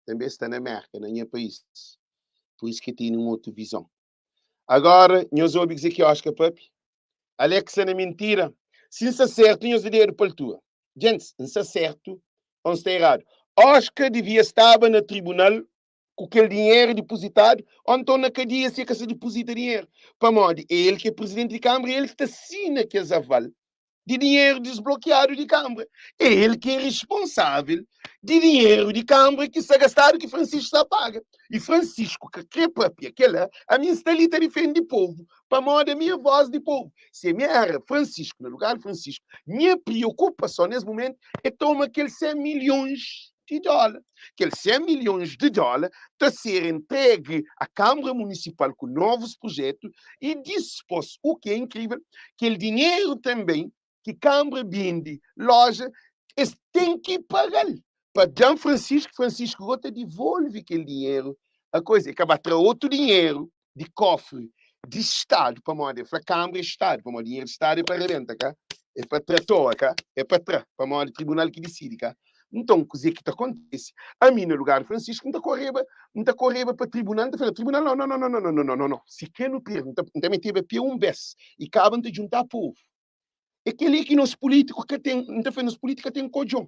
tanbe sta na Merka, na nha país. Pur isu ki el tene un otu vizon. Agora, nhos obi kuzê ki Oscar papia? Alex sta na mintira? Si N sta sertu, nhos da dedu pa altura. Gentis, N sta sertu ô N sta eradu? Oscar divia staba na tribunal ku kel dinheru dipozitadu ô nton na kadia si el ka sta dipozita dinheru. Pamodi é el ki é prizidenti di Kanbra, é el ki ta sina kes aval di dinheru disblokiadu di Kanbra. É el ki é responsável di dinheru di Kanbra ki sta gastadu ki Francisco sta paga. E Francisco ka kre papia kela, ami N sta li ta difende povu pamodi ami é voz di povu. Si ami era Francisco, na lugar di Francisco, nha priokupason nes mumentu é toma kel 100 milhons di dóla. Kel 100 milhons di dóla ta ser entregue a Kanbra Munisipal ku novus projetu i dispos, u ki é inkrivel, kel dinheru tanben ki Kanbra bende loja, es ten ki paga-l pa Dan Francisco, Francisco go ta divolve kel dinheru a koisa, e ka ba tra otu dinheru di kofri di Stadu, pamodi el fla Kanbra é Stadu, pamodi dinheru di Stadu é pa rebenta, ka é pa tra toa, ka é pa tra, pamodi tribunal ki disidi, ka. Nton, kuzê ki ta kontise? Ami, na lugar di Francisco, N ta koreba, N ta koreba pa tribunal, N ta fla, Tribunal, no, no, no, no, no, no, no, no, no, si kre nu perde, N ta, N ta meteba pé un bes, i kaba N ta djuntá povu. É kel-li ki nos pulítiku ka ten, N ta fla, nos pulítiku ka ten kodjon.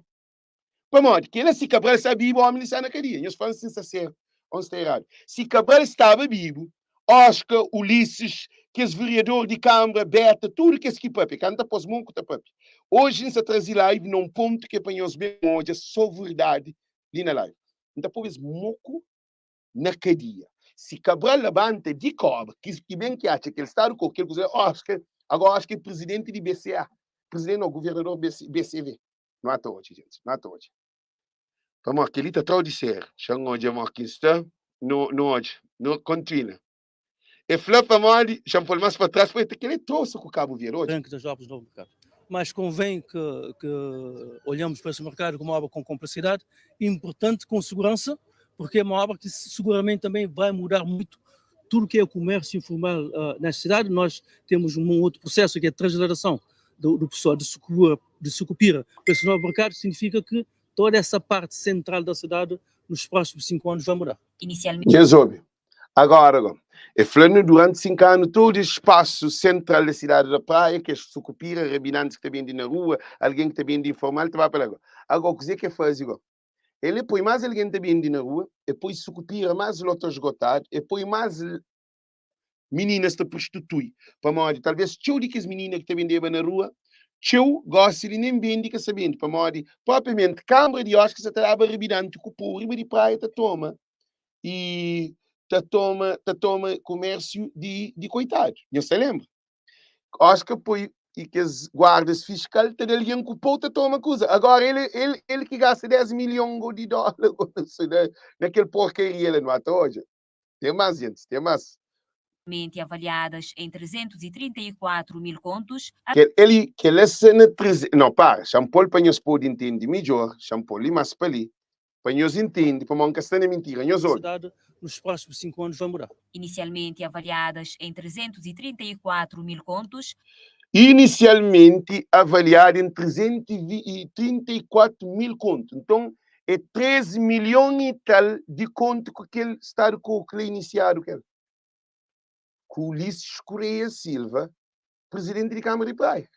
Pamodi? Kel-la, si Cabral sta bibu, ómi li sta na kadia. Nhos fla-m si N sta sértu ô N sta eradu. Si Cabral staba bibu, Oscar, Ulisses, kes vereador di Kanbra, Beta, tudu kes ki papia, ka N ta pô-s mon ku ta papia. Oji N sta traze live na un pontu ki é pa nhos ben odja sô verdadi li na live. N ta pô es moku na kadia. Si Cabral labanta di kóba, ki ben ki atxa kel stadu ku kel kuza, Oscar, agora Oscar é prizidenti di BCA, prizidenti nau, governador BCV. Nu ata odja, gente, nu ata odja. Pamodi kel-li ta tra-u di sériu. Xa-m odja modi ki N sta. Nu, nu odja. Nu kontinua. E fla pamodi, xa-m pô-l más pa tras, pa kel-li é trosa ku Kabu Verdi, odja. Branco das obras do novo mercado. Mas convém que, que olhamos para esse mercado como uma obra com complexidade, importante com segurança, porque é uma obra que seguramente também vai mudar muito tudo que é o comércio informal uh, nesta cidade. Nós temos um outro processo que é a transladação do, do pessoal de Sucupira, de Sucupira para esse novo mercado, significa que toda essa parte central da cidade nos próximos 5 anos vai mudar. Inicialmente. Nhas obi. Agora, go, e fla-nu durante 5 anu tudu espasu sentral da cidade da Praia, kes sukupira, rabinantis ki ta bende na rua, algen ki ta bende informal, ta ba pa la go. Agora, kuzê ki e faze go? Ele poi más algen ta bende na rua, e poi sukupira más loto esgotadu, e poi más mininas ta prostitui, pamodi talvez txeu di kes minina ki ta bendeba na rua, txeu gosi li nen bende ka sa bende, pamodi propriamenti kanbra di oxi ki sa ta daba ribidanti ku pou riba di praia ta toma i ta toma ta toma kumersiu di di koitadu. Nhos ta lenbra? Oxi ka poi i kes guardas fiskal ta da algen ku pou ta toma kuza. Agora el el el ki gasta 10 milhon go di dola go na kel porkaria la, nu ata odja. Tem mais, gente, tem mais. Mente avaliadas em 334 mil contos, a. Kel eli, kel essa na treze, não, para, xa-m pô-l pa nhos pode intende midjor, xa-m pô-l li más pa li, pa nhos intende, pamodi N ka sta na mintira, nhos obi. Cidade nos próximos 5 anos vai mudar. Inicialmente avaliadas em 334 mil contos, Inicialmente avaliada em 334 mil conto, nton É 3 milhon y tal di kontu ku kel stadu ku kla inisiadu kel ku Ulisses Correia Silva, presidenti di Kamara di Praia.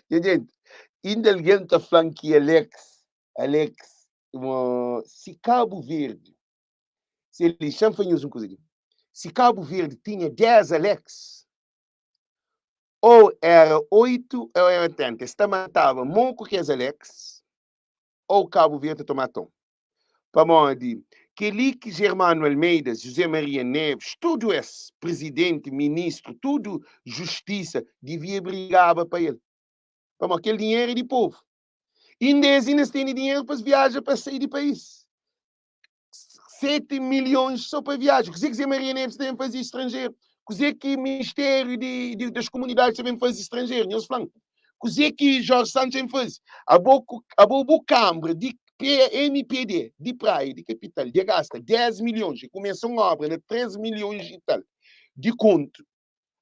Nha jenti, inda algen ta fla-m ki Alex, Alex, mo si Kabu Verdi, si el, xa-m fla nhos un kuza li, si Kabu Verdi tinha 10 Alex, Ou era 8 ou era 80. Es ta mataba mo ku kes Alex ou Cabo Verde ta toma aton. Pamodi Kel-li ki Germano Almeida, José Maria Neves, tudu es, prizidenti, ministru, tudu justisa, divia brigaba pa el. Pamodi kel dinheru é di povu. Inda es inda es tene dinheru pa es viaja pa sai di país. 7 milhões só pa viaja. Kuzê ki Zé Maria Neves ta ben faze estranjeru? Kuzê ki Ministério de, de, das Comunidades ta ben faze estranjeru? Nhos fla-m. Kuzê ki Jorge Santos ta ben faze? Abo, abo bu Câmara de MPD de Praia, de Capital, de gasta 10 milhões e começa uma obra na 3 milhões e tal de conto.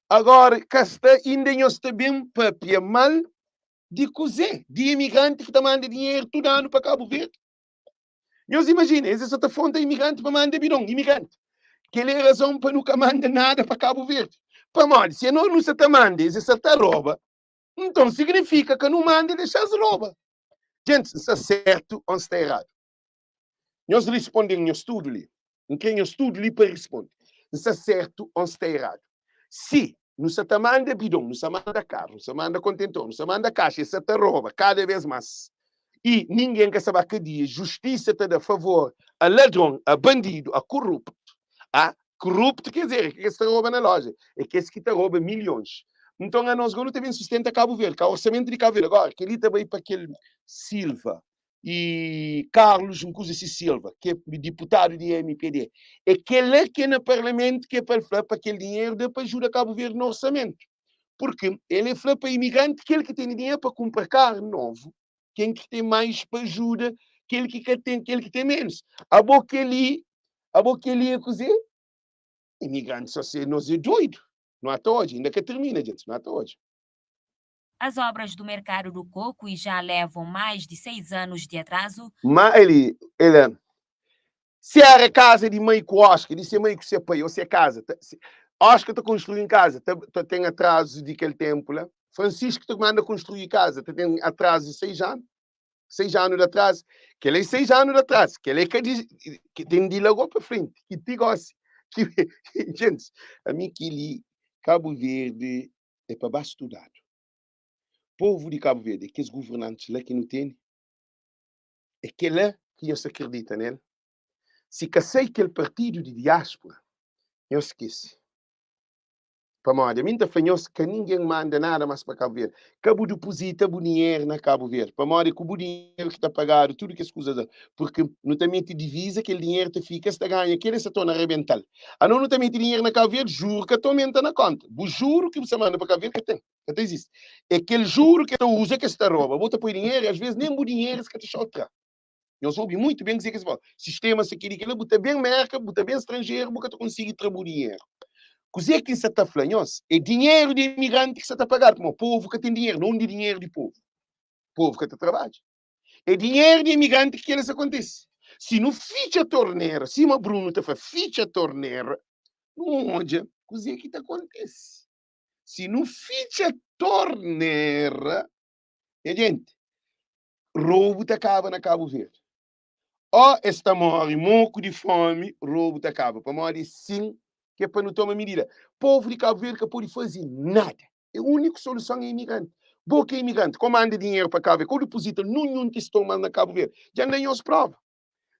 Agora, cá está, ainda nhos ta ben papia mal de kuzê? De imigrante que ta manda dinheiro tudo ano para Cabo Verde? Nhos imajina, es sa ta fronta imigranti pa manda bidon, imigranti. Kel-li é razon pa nu ka manda nada pa Kabu Verdi. Pamodi, si anos nu sa ta manda, es sa ta roba, nton signifika ka nu manda e dexa-s roba. Gentis, N sta sertu o N sta eradu? Nhos risponde-m nhos tudu li. N kre nhos tudu li pa risponde. N sta sertu o N sta eradu? Si nu sa ta manda bidon, nu sa manda karu, nu sa manda kontentor, nu sa manda kaxa, es sa ta roba kada bes mas i ningen ka sa ba kadia, justisa ta da favor a ladron, a bandidu, a koruptu. A koruptu ker dizer, é ka kes ki ta roba na loja, é kes ki ta roba milhons. Nton anos go nu ta ben sustenta Kabu Verdi, ka orsamentu di Kabu Verdi. Agora, kel li ta bai pa kel Silva e Carlos Nkuzi Si Silva, ki é diputadu di MPD, é kel-la ki é na parlamentu ki é pa el fla pa kel dinheru da pa ajuda Kabu Verdi na orsamentu. Purki el é fla pa imigranti kel ki tene dinheru pa kunpra karu novu, ken ki ten mais pa ajuda kel ki ka ten, kel ki ten menus. Abo kel-li, abo kel-li é kuzê? Imigranti só se nos é doidu. Nu ata odja, inda ka tirmina, djentis, nu ata odja. As obras do Mercado do Coco e já levam mais de 6 anos de atraso. Má el el Se éra kaza di mai ku Oscar, di se mai ku se pai, ô se kaza ta Oscar ta konstrui un kaza, ta ta ten atrazu di kel ténpu la. Francisco ta manda konstrui kaza, ta ten atrazu di 6 anu. 6 anu di atrazu. Kel-la é 6 anu di atrazu. Kel-la é ka di ki ten di la go pa frenti, ki ti gósi ki Gentis, ami kel-li Kabu Verdi é pa ba studadu. Povu di Kabu Verdi, é kes guvernantis la ki nu tene, é kela ki nhos ta kridita nel? Si ka sai kel partidu di diaspora, nhos skese. Pamodi ami N ta fla nhos, ka ningen manda nada mas pa Kabu Verdi. Ka bu dipozita bu dinheru na Kabu Verdi, pamodi é ku bu dinheru ki ta pagadu tudu kes kuzas la. Purki nu ta mete diviza, kel dinheru ta fika, es ta ganha kel, es ta torna rebental. Anos nu ta mete dinheru na Kabu Verdi, juru ka ta omenta na konta. Bu juru ki bu sta manda pa Kabu Verdi ka ten, ka ta izisti. É kel juru ki es ta uza ki es ta roba. Bu ta poi dinheru, i asves nen bu dinheru es ka ta txau tra. Nhos obi muitu ben kuzê ki es fala. Sistema si keli kela, bu ta ben Merka, bu ta ben stranjeru, bu ka ta konsigi tra bu dinheru. Kuzê ki N sta ta fla nhos, é dinheru di imigranti ki sta ta pagadu, pamodi povu ka ten dinheru. Na undi dinheru di povu? Povu ka ta trabadja. É dinheru di imigranti ki kel-la sta kontise. Si nu fitxa tornera, sima Bruno ta fla, fitxa tornera, nu odja kuzê ki ta kontise. Si nu fitxa tornera, nha jenti, robu ta kaba na Kabu Verdi. Ó es ta móre moku di fómi, robu ta kaba. Pamodi é sin ki é pa nu toma midida. Povu di Kabu Verdi ka pode faze nada. É úniku soluson é imigranti. Bo ki é imigranti, ko manda dinheru pa Kabu Verdi, ko dipozita nunhun tiston mas na Kabu Verdi. Dja N da nhos prova.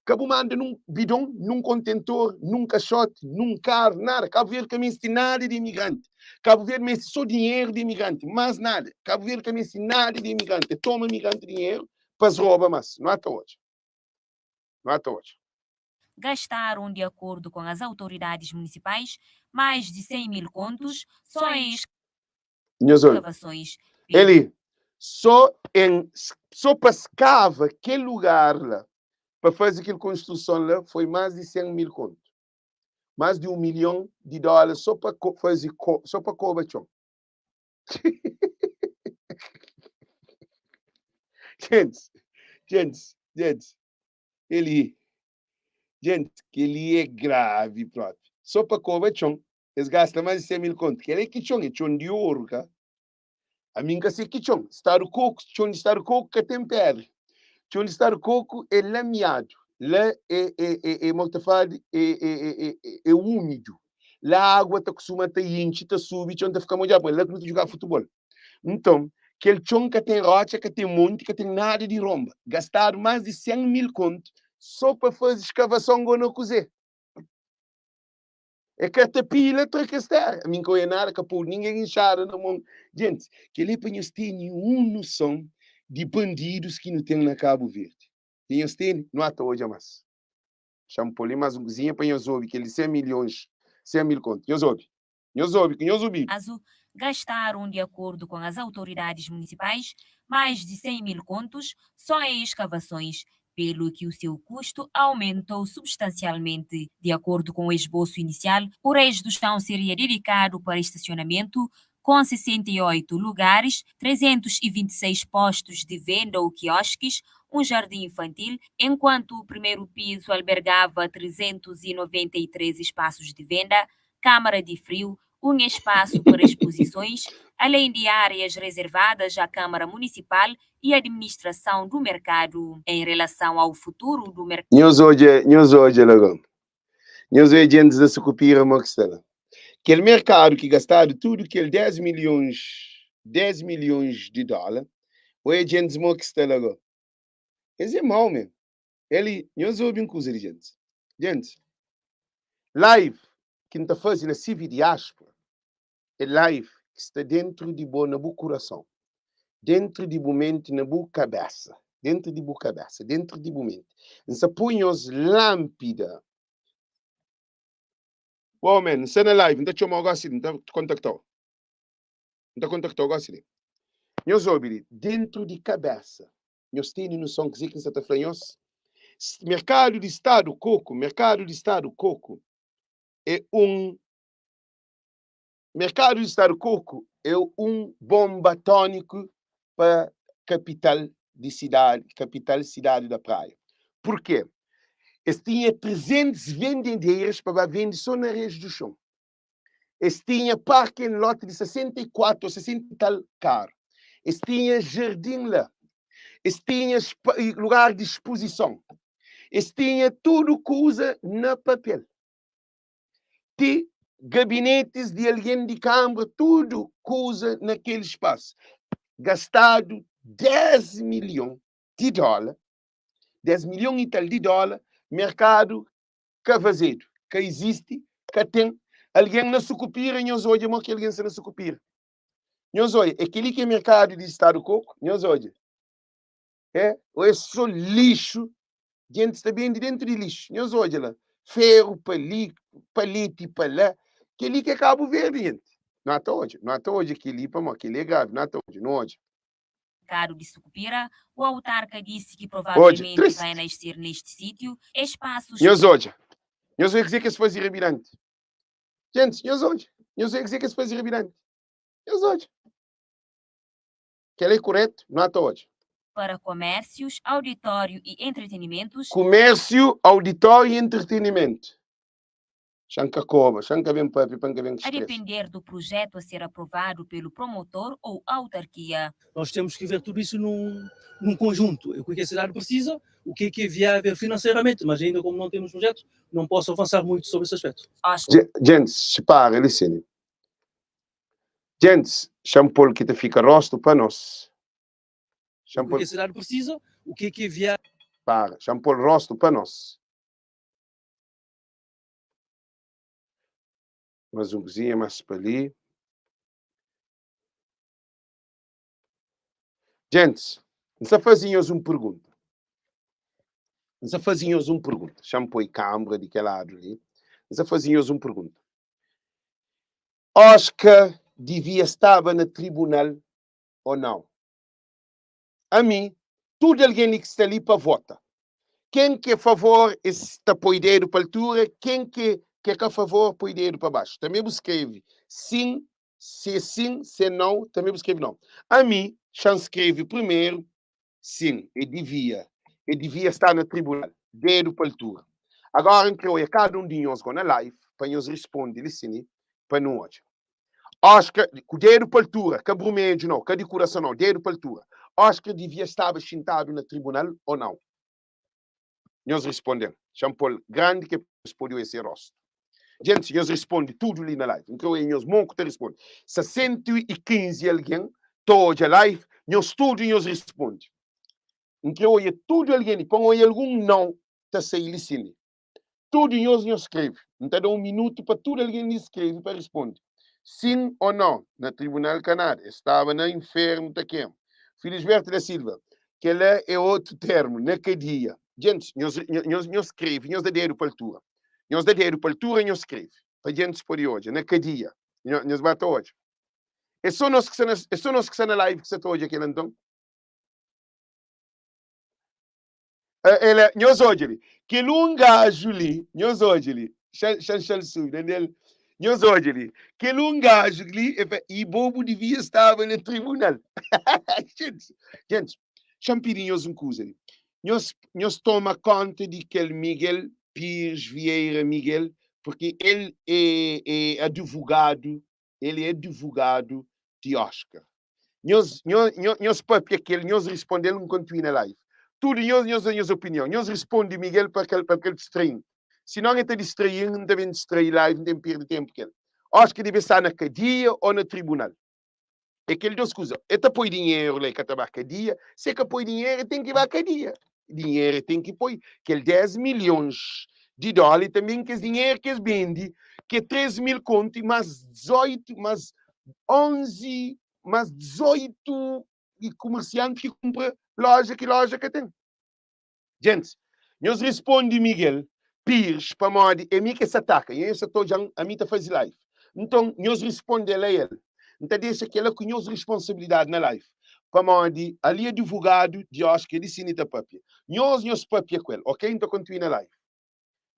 Ka bu manda nun bidon, nun kontentor, nun kaxoti, nun karu, nada. Kabu Verdi ka meste nada di imigranti. Kabu Verdi meste so dinheru di imigranti, mas nada. Kabu Verdi ka meste nada di imigranti. É toma imigranti dinheru pa es roba mas. Nu ata odja. Nu ata odja. Gastaram, de acordo com as autoridades municipais, mais de 100 mil contos só em Nhos obi. escavações. Eli, só em só pa skava kel lugar la, pa faze kel konstruson la, foi más di 100 mil kontu. Más di un milhon di dóla só pa faze só pa koba txon. Gentis, gentis, gentis, Eli, gentis, kel-li é gravi propi. Só pa koba txon, es gasta más di 100 mil kontu. Kel-li é ki txon? É txon di oru, ka? Ami N ka se ki txon. Stadu Koku, txon di Stadu Koku ka ten pedra. Txon di Stadu Koku é lamiadu. La é, é, é, é, mo ta fladu, é, é, é, é, é úmidu. La água ta kustuma ta intxi, ta subi, txon ta fika modjadu, pabia la ki nu ta juga futebol. Nton, kel txon ka ten rotxa, ka ten monti, ka ten nada di ronba. Gastadu más di 100 mil kontu. Sô pa faze skavason go na kuzê? É katapila tra kes téra. Ami N ka oia nada, ka podu ningen inxada na mon. Gentis, kel-li é pa nhos tene un noson di bandidus ki nu ten na Kabu Verdi. Dja nhos tene? Nu ata odja más. Xa-m pô li más un kuzinha pa nhos obi kel di 100 milhons, 100 mil kontu. Nhos obi. Nhos obi ku nhos obidu. Caso, gastaram, de acordo com as autoridades municipais, mais de 100 mil contos só em escavações, pelo que o seu custo aumentou substancialmente. De acordo com o esboço inicial, o Reis do Chão seria dedicado para estacionamento, com 68 lugares, 326 postos de venda ou quiosques, um jardim infantil, enquanto o primeiro piso albergava 393 espaços de venda, câmara de frio, um espaço para exposições, além de áreas reservadas à Câmara Municipal e administração do mercado. Em relação ao futuro do mercado. Nhos odja, nhos odja la go. Nhos odja djentis na Sukupira mo ki sta la. Kel merkadu ki gastadu tudu kel 10 milhons, 10 milhons di dóla, odja djentis mo ki sta la go. Es é mau mesmu. É li, nhos obi un kuza di djentis. Djentis, live ki N ta faze na CV Diáspora é live ki sta dentru di bo, na bu kurason, dentru di bu menti, na bu kabésa, dentru di bu kabésa, dentru di bu menti. N sta poi nhos lánpida. Bo, man, N sta na live, N ta txoma-u gósi li, N ta kontakta-u. N ta kontakta-u gósi li. Nhos obi li, dentru di kabésa. Nhos tene noson kuzê ki N sta ta fla nhos? Merkadu di Stadu Koku, merkadu di Stadu Koku é un Merkadu di Stadu Koku é un bonba tóniku pa kapital di sidadi, kapital sidadi da Praia. Purkê? Es tinha 300 vendedeiras pa ba vende sô na Reis du Xon. Es tinha parking lot di 64 ou 60 y tal karu. Es tinha jardin la. Es tinha lugar di spozison. Es tinha tudu kuza na papel. Ti gabinetis di algen di kanbra, tudu kuza na kel spasu. Gastadu 10 milhon di dóla, 10 milhon y tal di dóla, merkadu ka fazedu, ka izisti, ka ten algen na Sukupira, nhos odja mo ki algen sta na Sukupira. Nhos odja, é kel-li ki é merkadu di Stadu Koku, nhos odja. É, ou é só lixu, jenti sta bende dentu di lixu. Nhos odja la, feru pa li, paleti pa la. Kel-li ki é Kabu Verdi, jenti. Nu ata odja, nu ata odja kel-li pamodi kel-li é gravi, nu ata odja, nu odja. Mercado de Sucupira, o autarca disse que Odja, provavelmente triste. vai nascer neste sítio espaços Nhos odja. Nhos odja kuzê ki es faze Ribidanti. Gentis, nhos odja. Nhos odja kuzê ki es faze Ribidanti. Nhos odja. Kel-la é kuretu? Nu ata odja. para comércios, auditório e entretenimentos, Kumérsiu, auditóriu i entretenimentu. Xa N ka koba, xa N ka ben papia pa N ka ben a stresa. depender do projeto a ser aprovado pelo promotor ou autarquia. Nós temos que ver tudo isso num, num conjunto. O que a cidade precisa, o que é que é viável financeiramente, mas ainda como não temos projeto, não posso avançar muito sobre esse aspecto. Gentis, separa li sin. Gentis, xa N pô-l ki ta fika rostu pa nos. Xa N O que pô-l. a cidade precisa, o que é que é viável. Para, xa N pô-l rostu pa nos. Mas un kuzinha más pa li. Gentis, N sta faze nhos un pergunta. N sta faze nhos un pergunta. Xa-m poi kanbra di kel ladu li. N sta faze nhos un pergunta. Oscar divia staba na tribunal ô nau? Ami, tudu algen li ki sta li pa vota. Ken ki é favor es ta poi dedu pa altura, ken ki é ka favor poi dedu pa baxu. Tanbe bu skrebe sin, si é sin, si é nau, tanbe bu skrebe nau. Ami, xa N skrebe primeru, sin, e divia, e divia sta na tribunal, dedu pa altura. Agora N kre oia kada un di nhos go na live pa nhos risponde li sin pa nu odja. Oscar, ku dedu pa altura, ka brumedju nau, ka di kurason nau, dedu pa altura. Oscar divia staba xintadu na tribunal o nau? Nhos risponde-m. Xa-m pô-l grandi ke nhos pode oia se rostu. Djentis, nhos risponde tudu li na live. N kre oia nhos mon ku ta risponde. Sa 115 algen ta odja live, nhos tudu nhos risponde. N kre oia tudu algen li, pa N oia algun nau. ta sai li sin li. Tudu nhos nhos skrebe. N ta da un minutu pa tudu algen li skrebe pa risponde sin o nau. Na tribunal ka nada. Es staba na infernu ta kema. Felisberto da Silva, Kel-la é otu termu, na kadia. Djentis, nhos, nhos, nhos skrebe, nhos da dedu pa altura. Nhos da dedu pa altura, nhos skrebe. Pa djentis pode odja. Na kadia. Nhos ba ta odja. É so nos ki sta na, é so nos ki sta na live ki sta ta odja kel-la nton? El é, nhos odja li. Kel un gaju li, nhos odja li. Xanxal subi, dende el. Nhos odja li. Kel un gaju li, e fla, i bo bu divia staba na tribunal. Gente, gente, xa-m pidi nhos un kuza li. Nhos, nhos toma konta di kel Miguel Pires Vieira Miguel, porque el é, é advogadu, el é advogadu di Oscar. Nhos, nhos, nhos papia kel, nhos risponde-l nkuantu i na live. Tudu nhos, nhos da nhos opinion. Nhos risponde Miguel pa kel, pa kel distraí-m. Sinon e ta distraí-m, N ta ben distraí live, N ten perde tenpu kel. Oscar debe sta na kadia o na tribunal. É kel dos kuza. E ta poi dinheru la e ka ta ba kadia. Si e ka poi dinheru e ten ki ba kadia. Dinheru e ten ki poi. Kel 10 milhons di dóla e tanben kes dinheru ki es bende, ki é 3 mil kontu i más 18, más 11, más 18 di kumersianti ki kunpra loja ki loja ka ten. Djentis, nhos rispondi Miguel Pires pamodi é mi ki es sa ataka i nhos sa ta odja-m ami ta faze live. Nton, nhos risponde-l a el. N ta dexa kel-la ku nhos risponsabilidadi na live pamodi ali adivogadu di Oscar di Sini ta papia. Nhos, nhos papia ku el, ok? N ta kontinua na live.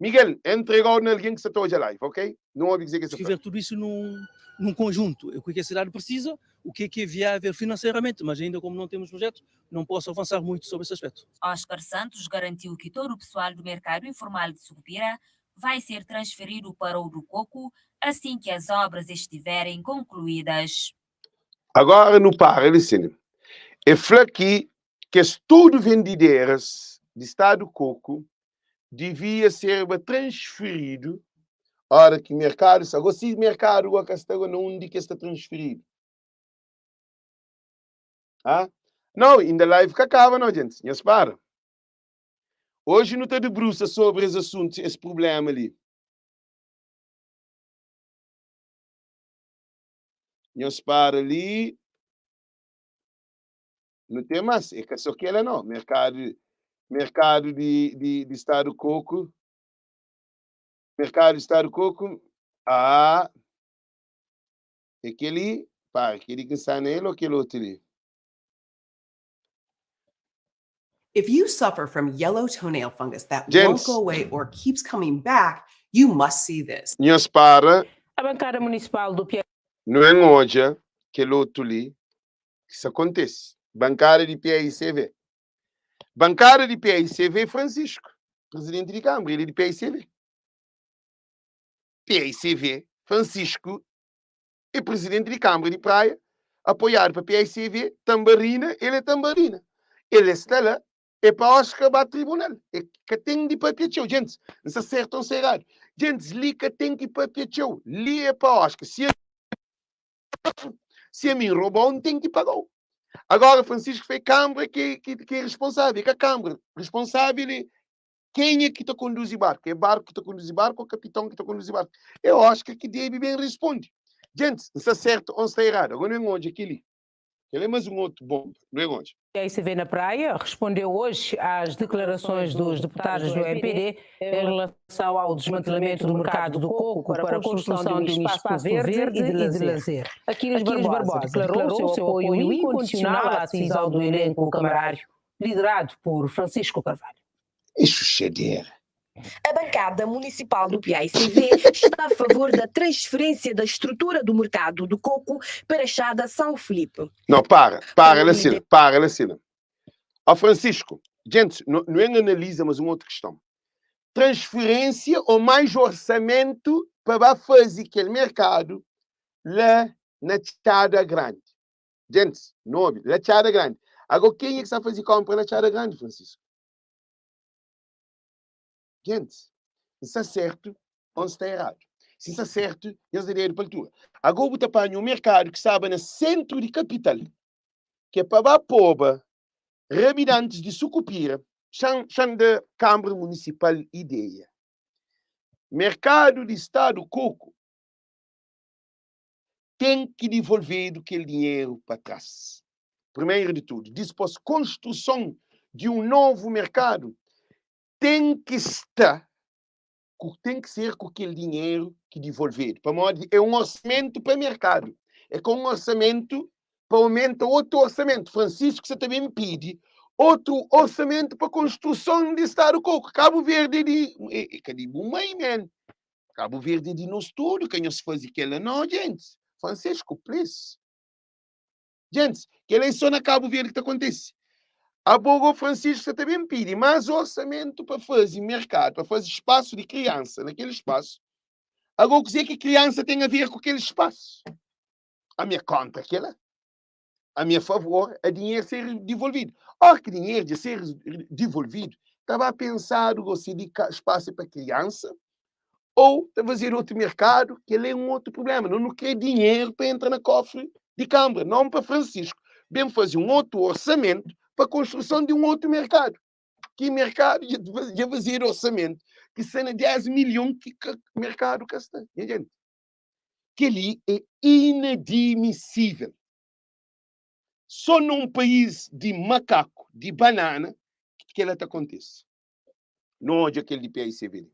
Miguel, N entregau na algen ki sa ta odja live, ok? Nu obi kuzê ki el sa fla. Ver tudo isso num, num conjunto. O que a cidade precisa, o que é que é viável financeiramente, mas ainda como não temos projeto, não posso avançar muito sobre esse aspecto. Oscar Santos garantiu que todo o pessoal do mercado informal de Sucupira vai ser transferido para o do Coco assim que as obras estiverem concluídas. Agora nu para li sin. E fla ki kes tudu vendideras di stadu Coco divia serba transferidu ora ki merkadu sta. Gosi si merkadu gosi ka sta na undi ki es ta transferidu? Ah? Nau, inda live ka kaba nau, djentis. Nhos para. Oji nu ta debrusa sobri es asuntu, es prublema li. Nhos para li. Nu ten mas, é ka so kela no. Merkadu, merkadu di, di, di Stadu Koku, merkadu di Stadu Koku, ah, é keli, para, keli ki N sta na el ou kel otu li? If you suffer from yellow toenail fungus that won't Djentis. go away or keeps coming back, you must see this. Nhos para. A bancada municipal do Piauí. Nu ben odja kel otu li ki sa kontese. Bankada di paicv. Bankada di paicv é Francisco, presidenti di Kambra, el é di paicv. Paicv, Francisco é presidenti di Kambra di Praia, apoiadu pa paicv, Tambarina, el é Tambarina. El é sta la, é pa Oscar ba tribunal. É ka ten di papia txeu. Djentis, N sta sertu ou N sta eradu? Djentis, li ka ten ki papia txeu. Li é pa Oscar. Si Si ami N robau, N ten ki pagau. Agora, Francisco fla, é Kambra ki, ki, ki é responsável. É ka Kambra. Responsável é kenha ki ta konduzi barku. É barku ki ta konduzi barku ou kapiton ki ta konduzi barku? É Oscar ki debe ben responde. Djentis, N sta sertu ou N sta eradu? Agora nu ben odja kel-li. Kel-li é más un otu bonba. Nu ben odja. PAICV na Praia respondeu hoje às declarações dos deputados do MPD em relação ao desmantelamento do mercado do coco para a construção de um espaço verde e de lazer. Aquiles Barbosa declarou o seu apoio incondicional à decisão do elenco camarário, liderado por Francisco Carvalho. É xuxadeira. A bancada municipal do PAICV está a favor da transferência da estrutura do mercado do coco para a Chada São Felipe. Não, para, para, Lacina, para, Lacina. Ó Francisco, gente, não, não é analisa, mas uma outra questão. Transferência ou mais orçamento para fazer aquele mercado lá na Tchada Grande. Gente, não ouve, lá Tchada Grande. Agora, quem é que está a fazer compra na Tchada Grande, Francisco? Gentis, N sta sertu ô N sta eradu? Si N sta sertu, nhos da dedu pa altura. Ago bu ta panha un merkadu ki staba na sentru di kapital, ki é pa ba poba rabidantis di Sukupira. Xa-m xa-m da Kanbra Munisipal ideia. Merkadu di Stadu Koko ten ki divolvedu kel dinheru pa tras. Primeru di tudu. Dispos, konstruson di un novu merkadu ten ki sta ku ten ki ser ku kel dinheru ki divolvedu, pamodi é un orsamentu pa merkadu, é ka un orsamentu pa aumenta otu orsamentu. Francisco sa ta ben pidi otu orsamentu pa konstruson di Stadu Koku. Kabu Verdi é di é ka di bu mai, man. Kabu Verdi é di nos tudu, ka nhos faze kela no, gentis. Francisco, please. Gentis, kel-la é sô na Kabu Verdi ki ta kontise. Abo go Francisco sa ta ben pidi más orsamentu pa faze merkadu, pa faze spasu di kriansa na kel spasu. Ago kuzê ki kriansa ten a ver ku kel spasu? Ami é kontra kel-la. Ami é favor a dinheru ser divolvidu. Óra ki dinheru dja ser divolvidu, ta ba pensadu go si di spasu é pa kriansa ou ta fazedu otu merkadu, kel-la é un otu prubléma. Nos nu krê dinheru pa entra na kofri di kanbra, non pa Francisco ben faze un otu orsamentu pa konstruson di un otu merkadu. Ki merkadu dja dja fazedu orsamentu ki sta na 10 milhon ki ka merkadu ka sta. Nha jenti, kel-li é inadmisível. Sô na un país di makaku, di banana, ki kel-la ta kontise. Nu odja kel di PICV li.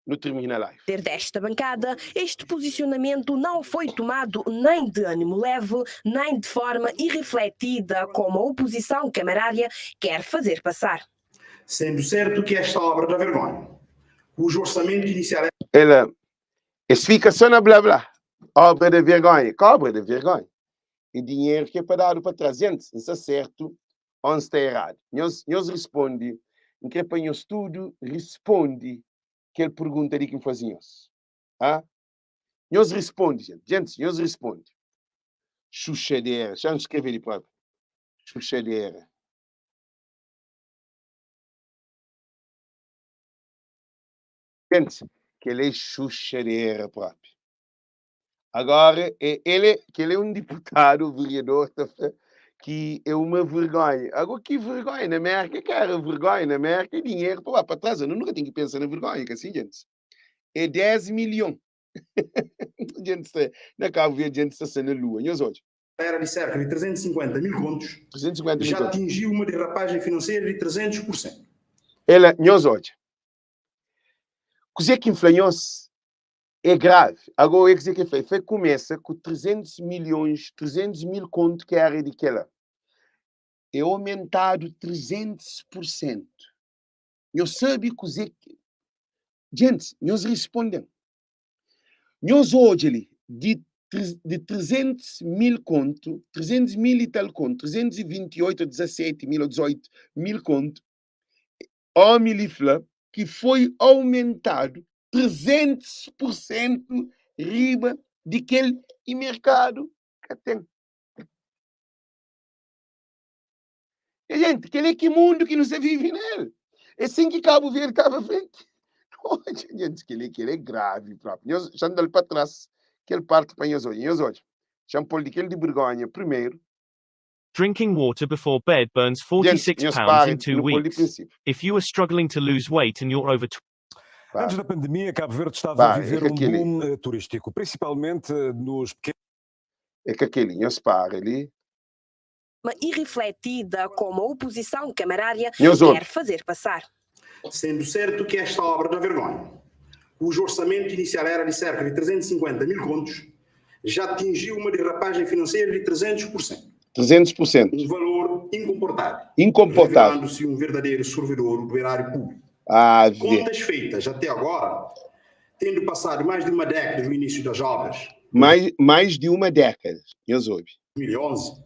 Nu tirmina live. Ter desta bancada, este posicionamento não foi tomado nem de ânimo leve, nem de forma irrefletida, como a oposição camarária quer fazer passar. Sendo certo que esta obra dá vergonha, cujo orçamento inicial Ela, es fika só na bla bla. Obra da vergonha. Ka obra da vergonha? É dinheiro ki é pa dadu pa trás. Gente, N sta certo ô N sta errado? Nhos, nhos responde. N kre pa nhos tudo responde kel pergunta li ki N faze nhos. Ah? Nhos responde, gente. Gente, nhos responde. Xuxadera. Xa N skrebe li própi. Xuxadera. Gente, kel é xuxadera própi. Agora, é, ele, é, que ele é um deputado, vereador, tá, que é uma vergonha. Agora, que vergonha? Na América, cara, vergonha. Na América, é dinheiro para lá, para trás. Eu nunca tenho que pensar na vergonha, que assim, gente. É 10 milhões. gente, na Cabo Verde, gente está sendo na lua. Nhos hoje. Era de cerca de 350 mil contos, 350 mil já contos. atingiu uma derrapagem financeira de 300%. Ela, nhos hoje. Kuzê ki N fla nhos é gravi. Agora é kuzê ki el fla? El fla el kumesa ku 300 milhons, 300 mil kontu ki éra di kel-la. É omentadu 300 pur sentu. Nhos sabe kuzê ki. Gentis, nhos responde-m. Nhos odja li, di di 300 mil kontu, 300 mil i tal kontu, 328 ô 17 mil ô 18 mil kontu, Ómi li fla ki foi aumentadu 300 pur sentu riba di kel i merkadu ka ten. Nha jenti, kel é ki mundu ki nu sta vive na el. É sin ki Kabu Verdi tava frenti. Odja, jenti, kel é kel é gravi propi. Nhos, xa N da-l pa tras kel parti pa nhos odja. Nhos odja, xa N pô-l di kel di burgonha primeru. Drinking water before bed burns Gente, 46 nhos pounds para in 2 nu pô-l di weeks. prinsípiu. If you are struggling to lose weight and you're over Antes Para. da pandemia, Cabo Verde estava a Para, é viver ka um kel-li. boom turístico, principalmente nos pequenos É ka kel-li. Nhos para li. Irrefletida como a oposição camarária Nhos obi. quer fazer passar. Sendo certo que esta obra dá vergonha, cujo orçamento inicial era de cerca de 350 mil contos, já atingiu uma derrapagem financeira de 300%. 300%. Um valor incomportável. Incomportável. Revelando-se um verdadeiro sorvedouro do erário público. Ah, vê. Contas feitas até agora, tendo passado mais de uma década do início das obras, Mais, mais de uma década. Nhos obi. 2011,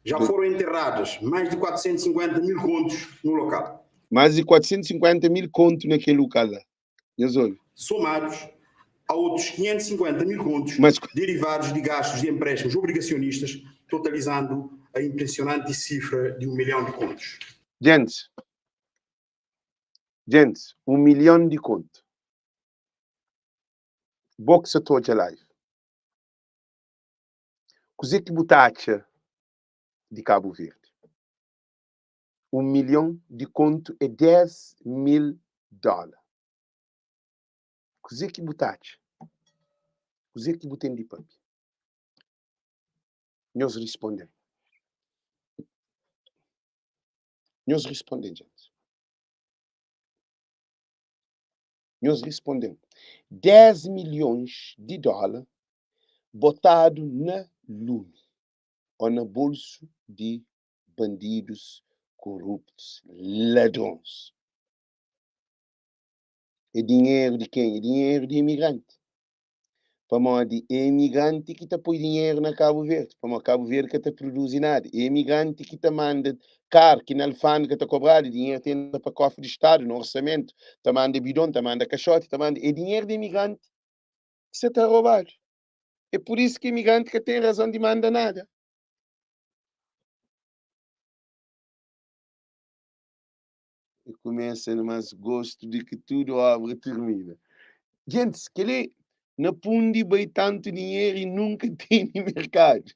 já foram enterradas mais de 450 mil contos no local. Mais de 450 mil conto naquele local lá. Nhos obi. Somados a outros 550 mil contos Mas derivados de gastos de empréstimos obrigacionistas, totalizando a impressionante cifra de 1 milhão de contos. Gente, gente, 1 milhão de conto. Bo ki sa ta odja live. Kuzê ki bu ta atxa di Kabu Verdi? Un milhon di kontu é 10 mil dóla. Kuzê ki bu ta atxa? Kuzê ki bu ten di papia? Nhos responde-m. Nhos responde-m, djenti. Nhos responde-m. 10 milhons di dóla botadu na lumi ô na bolsu di bandidus, koruptus, ladrons. É dinheru di kenha? É dinheru di imigranti. Pamodi é imigranti ki ta poi dinheru na Kabu Verdi, pamodi Kabu Verdi ka ta produzi nada. É imigranti ki ta manda kar ki na alfândega ta kobradu, dinheru ta entra pa kofri di Stadu, na orsamentu, ta manda bidon, ta manda kaxoti, ta manda. É dinheru di imigranti ki sa ta robadu. É pur isu ki imigranti ka ten razon di manda nada. E kumesa na mas gostu di ki tudu obra tirmina. Gentis, kel-li na pundi bai tantu dinheru i nunka tene merkadu.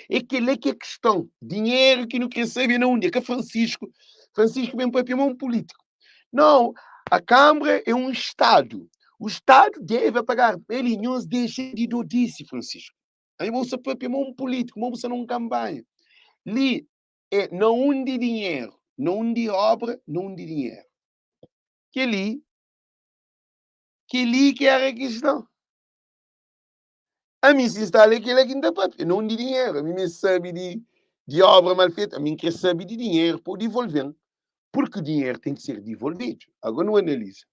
É kel-li ki é kiston. Dinheru ki nu kre sabe é na undi. É ka Francisco. Francisco ben papia ma un pulítiku. Não, a Câmara é um Estado. O Estado deve pagar. Eli, nhos dexa di dodisi, Francisco. Aí bu sa papia ma un pulítiku, ma bu sa na un kanpanha. Li é na undi dinheru, na undi obra, na undi dinheru. Kel-li, kel-li ki éra kiston. Ami si N sta la, é kel-la ki N ta papia, na undi dinheru. Ami mi sabe di, di obra mal fetu, ami N kre sabe di dinheru pa bu divolve-m, purki dinheru ten ki ser divolvidu. Agora nu analiza.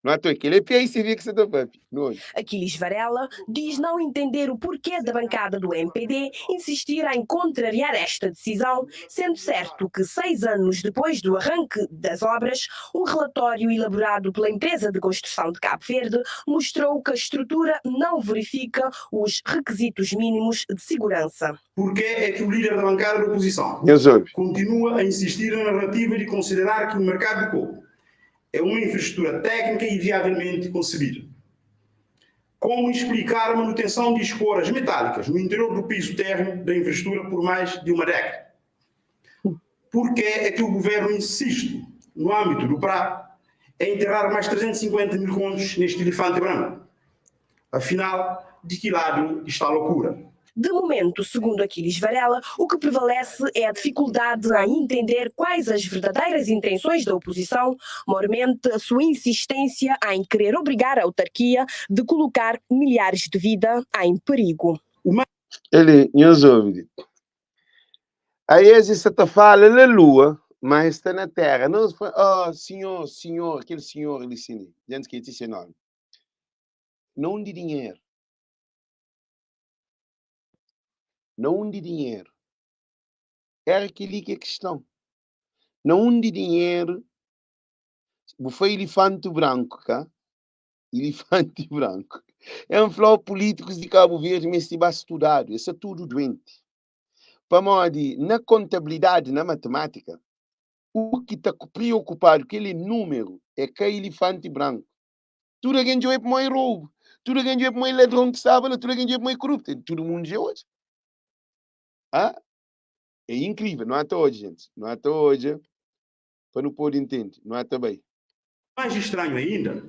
Não à toa, kel é PICV ki sa ta papia. Nu odja. Aquiles Varela diz não entender o porquê da bancada do MPD insistir em contrariar esta decisão, sendo certo que seis anos depois do arranque das obras, um relatório elaborado pela empresa de construção de Cabo Verde mostrou que a estrutura não verifica os requisitos mínimos de segurança. Porquê é que o líder da bancada da oposição Nhos obi. continua a insistir na narrativa de considerar que o mercado do coco é uma infraestrutura técnica e viavelmente concebida? Como explicar a manutenção de escoras metálicas no interior do piso térreo da infraestrutura por mais de uma década? Por que é que o governo insiste, no âmbito do PRA, em enterrar mais 350 mil contos neste elefante branco? Afinal, de que lado está a loucura? De momento, segundo Aquiles Varela, o que prevalece é a dificuldade em entender quais as verdadeiras intenções da oposição, mormente a sua insistência em querer obrigar a autarquia de colocar milhares de vidas em perigo. Ele, nhos obi. Aí es sa ta fala na lua, mas sta na terra. Não, oh, senhor, senhor, aquele senhor ali, sim, gente que esse nome. Não de dinheiro. Na undi dinheru? Éra kel-li ki é kiston. Na undi dinheru? Bu fla ilifanti branku, ka? Ilifanti branku. N fla-u pulítikus di Kabu Verdi meste ba studadu. Es sta tudu duenti. Pamodi na kontabilidadi, na matimátika, u ki ta priokupadu kel é númeru, é ka ilifanti branku. Tudu algen dja obi pamodi é roubu. Tudu algen dja obi pamodi é ladron ki staba la. Tudu algen dja obi pamodi é koruptu. Tudu mundu dja odja. Ah, é inkrivel. Nu ata odja, gente. Nu ata odja pa nu pode intende. Nu ata bai. Mais estranho ainda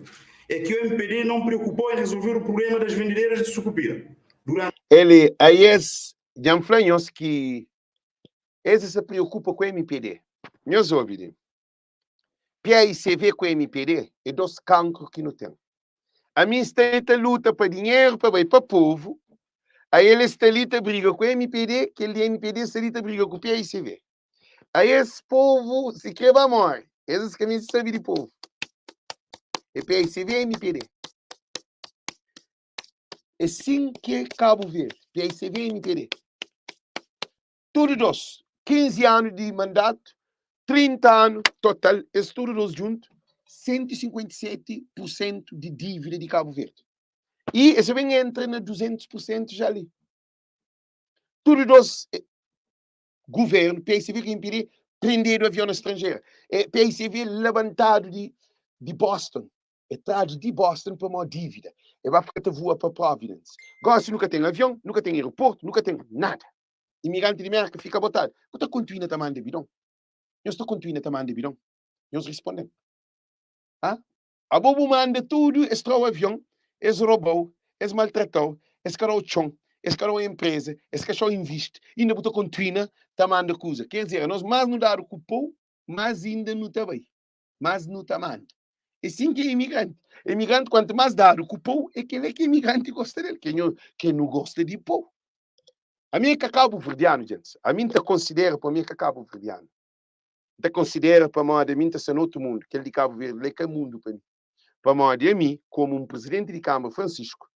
é que o MPD não preocupou em resolver o problema das vendedeiras de sucupira. Durante. Ele, aí es, dja N fla nhos ki es sa preokupa ku MPD. Nhos obi li. PAICV ku MPD é dos kankru ki nu ten. Ami N sta li ta luta pa dinheru pa bai pa povu, a el es sta li ta briga ku MPD, kel di MPD sta li ta briga ku PAICV. A es povu si kre ba more, es es ka meste sabe di povu. É PAICV e MPD. É sin ki é Kabu Verdi, PAICV e MPD. Tudu dos, 15 anu di mandatu, 30 anu total, es tudu dos djuntu, 157 pur sentu di dívida di Kabu Verdi. I es ben entra na 200 pur sentu já li. Tudu dos guvernu, PICV ki inpidi prendedu avion na stranjera. PICV labantadu di di Boston. E tradu di Boston pamodi dívida. E ba fika ta voa pa Providence. Gosi nu ka ten avion, nu ka ten aeroportu, nu ka ten nada. Imigranti di Merka fika botadu. Bu ta kontinua ta manda bidon? Nhos ta kontinua ta manda bidon? Nhos responde-m. Ha? Abo bu manda tudu, es tra-u avion, es roba-u, es maltrata-u, es ka da-u txon, es ka da-u enpreza, es ka xa-u invisti, inda bu ta kontinua ta manda kuza. Ker dizer, anos más nu dadu ku pou, más inda nu ta bai, más nu ta manda. É sin ki é imigranti. Imigranti, kuantu más dadu ku pou, é kel-la ki imigranti gosta del, ke nho, ke nu gosta di pou. Ami é ka kabuverdianu, djentis. Ami N ta konsidera pa mi é ka kabuverdianu. N ta konsidera pamodi ami N ta sta na otu mundu, kel di Kabu Verdi la é ka mundu pa mi. Pamodi ami, komu un prizidenti di Kâmara Francisco,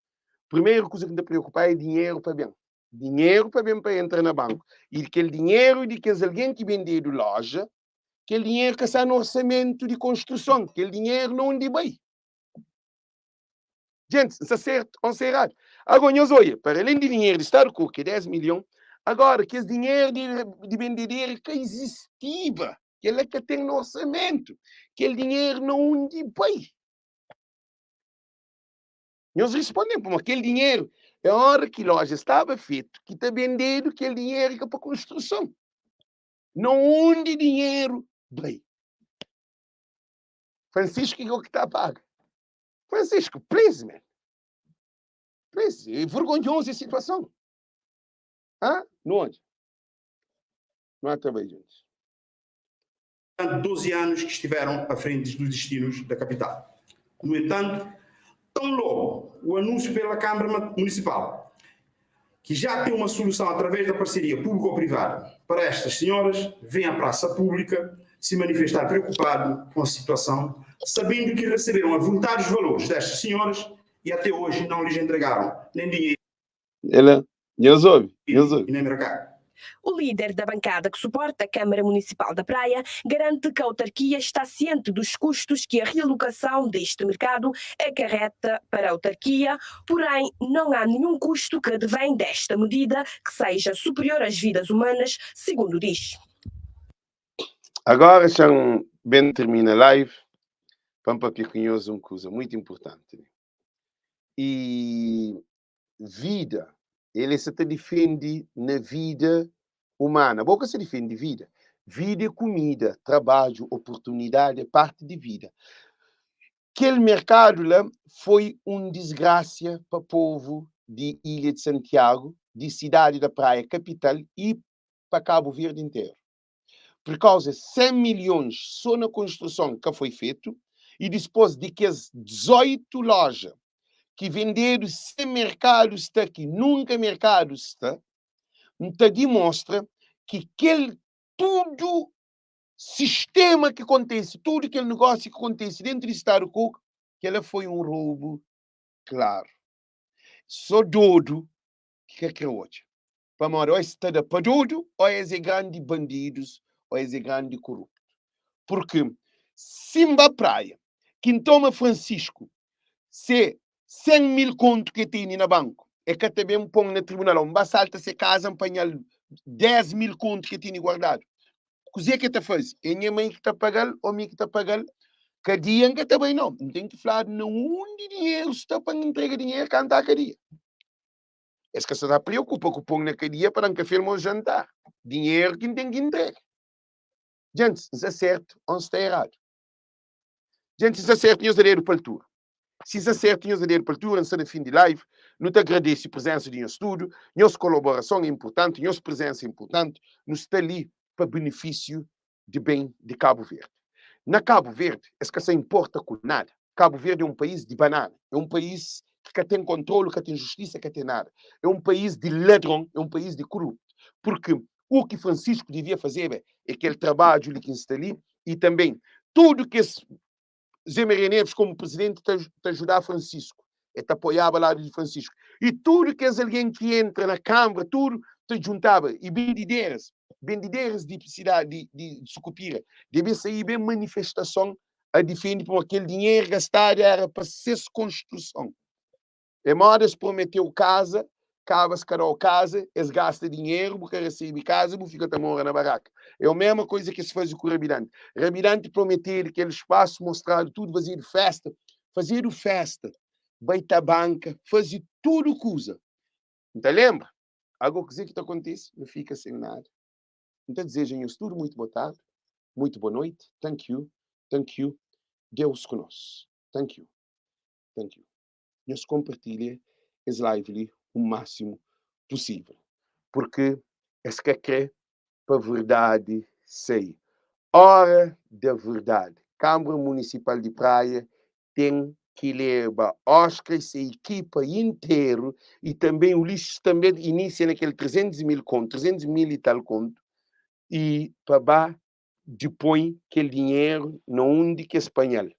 primeru kuza ki N ta preokupa é dinheru pa ben. Dinheru pa ben pa entra na banku. I kel dinheru di kes algen ki bendedu loja, kel dinheru ka sta na orsamentu di konstruson, kel dinheru na undi bai. Djentis, N sta sertu ô N sta eradu? Agora, nhos odja, para alén di dinheru di Stadu ku ki é 10 milhon, agora kes dinheru di, di bendedera ka izistiba, kel-la ka ten na orsamentu, kel dinheru na undi bai? Nhos responde-m, pamodi kel dinheru é óra ki loja staba fetu ki ta bendedu, kel dinheru ka pa konstruson. Na undi dinheru bai? Francisco é ki ta paga. Francisco, please, man. Please, é vergonhoso a situação. Hã? Não onde? Não há trabalho, gente. Durante 12 anos que estiveram à frente dos destinos da capital. No entanto, tão logo o anúncio pela Câmara Municipal, que já tem uma solução através da parceria público-privada para estas senhoras, vem à praça pública se manifestar preocupado com a situação, sabendo que receberam avultados valores destas senhoras e até hoje não lhes entregaram nem dinheiro Ela, nhos obi, nhos obi. e nem mercado. O líder da bancada que suporta a Câmara Municipal da Praia garante que a autarquia está ciente dos custos que a realocação deste mercado acarreta para a autarquia, porém não há nenhum custo que advém desta medida que seja superior às vidas humanas, segundo diz. Agora xa-m ben termina live pa-m papia ku nhos un kuza muitu inpurtanti li. E vida, el sa ta difende na vida umana. Bo ka sa difende vida. Vida é kumida, trabadju, oportunidadi é parti di vida. Kel merkadu la foi un disgrasia pa povu di Ilha di Santiagu, di sidadi da Praia, kapital, i pa Kabu Verdi interu. Pur kauza 100 milhons so na konstruson ka foi fetu i dispos di kes 18 loja ki vendedu sen merkadu sta ki nunka merkadu sta, N ta dimostra ki kel tudu sistema ki kontese, tudu kel negósiu ki kontese dentu di Stadu Cook, kel-la foi un roubu klaru. So dodu ki ka kre odja. Pamodi ô es ta da pa dodu, ô es é grandi bandidus, ô es é grandi koruptu. Purki si N ba Praia, ki N toma Francisku se 100 mil kontu ki e tene na banku, e ka ta ben pon na tribunal. Ô N ba salta se kaza, N panha-l 10 mil kontu ki e tene guardadu. Kuzê ki e ta faze? É nha mai ki ta paga-l ô mi ki ta paga-l? Kadia N ka ta bai, nau. N ten ki fladu na undi dinheru sta pa N ntrega dinheru kantu a kadia. Es ka sa ta preokupa ku pon na kadia pa da-m kafé, almosu, jantar. Dinheru ki N ten ki ntrega. Djentis, N sta sertu ô N sta eradu? Djentis, N sta sertu? Nhos da dedu pa altura. Si N sta sertu, nhos da dedu pa altura. N sta na fin di live. Nu ta agradese prezensa di nhos tudu. Nhos kolaborason é inpurtanti, nhos prezensa é inpurtanti. Nu sta li pa benefisiu di ben di Kabu Verdi. Na Kabu Verdi, es ka sa inporta ku nada. Kabu Verdi é un país di banana, é un país ki ka ten kontrolu, ka ten justisa, ka ten nada. É un país di ladron, é un país di koruptu. Purki u ki Francisco devia fazeba é kel trabadju li ki N sta li i tanben tudu kes Zé Maria Neves komu prizidenti ta ta ajudá Francisco, e ta apoiaba ladu di Francisco. I tudu kes algen ki entra na Kâmara, tudu ta djuntaba. I bendideras, bendideras di sidadi di di Sukupira debe saíba en manifestason a difende pamodi kel dinheru gastadu éra pa ses konstruson. É moda es prometeu kaza, kaba es ka dau kaza, es gasta dinheru, bu ka resebe kaza, bu fika ta mora na baraka. É o mesma koiza ki es faze ku Rabidanti. Rabidanti prometedu kel spasu, mostradu tudu, fazedu festa, fazedu festa, bai tabanka, faze tudu kuza. N ta lenbra, ago kuze ki ta kontise? Nu fika sen nada. N ta dizeja nhos tudu muitu bo tardi. Muito boa noite. Thank you. Thank you. Deus ku nos. Thank you. Thank you. Nhos konpartilha es live li o máximo possível. Porque es ka kre pa verdade sai. Hora da verdade. Câmara Municipal de Praia tem ki leba Oscar e se equipa inteiro e também o lixo também inicia naquele 300 mil conto, 300 mil e tal conto e pa ba dipõe kel dinheiro na undi ki es panhal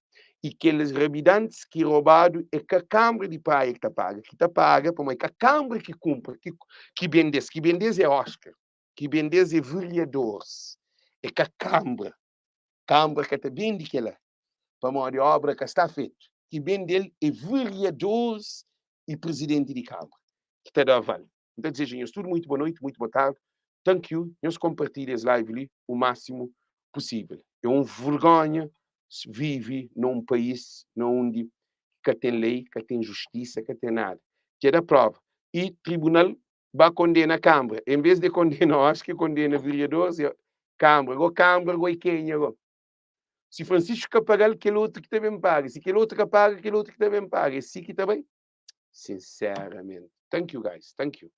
e keles rabidantes ki robadu é ka Câmara de Praia ki ta paga, ki ta paga pamodi ka Câmara ki kumpra, ki, ki bendes, ki bendes é Oscar, ki bendes é vereadores, é ka Câmara. Câmara ka ta bende kela pamodi obra ka sta fetu. Ki bende-l é vereadores e presidente di Câmara ki ta da aval. N ta dizeja nhos tudu muito boa noite, muito boa tarde. Thank you. Nhos konpartilha es live li o máximo possível. É um vergonha vive num país na undi ka tem lei, ka tem justiça, ka tem nada. Dja da prova. E tribunal ba kondena Câmara. Em vez de kondena Oscar, kondena vereadores e Câmara. Go Câmara, go e kenha go? Si Francisco ka paga-l, kel outro ki ta ben paga. Si kel outro ka paga, kel outro ki ta ben paga. É si ki ta bai? Sinceramente. Thank you guys. Thank you.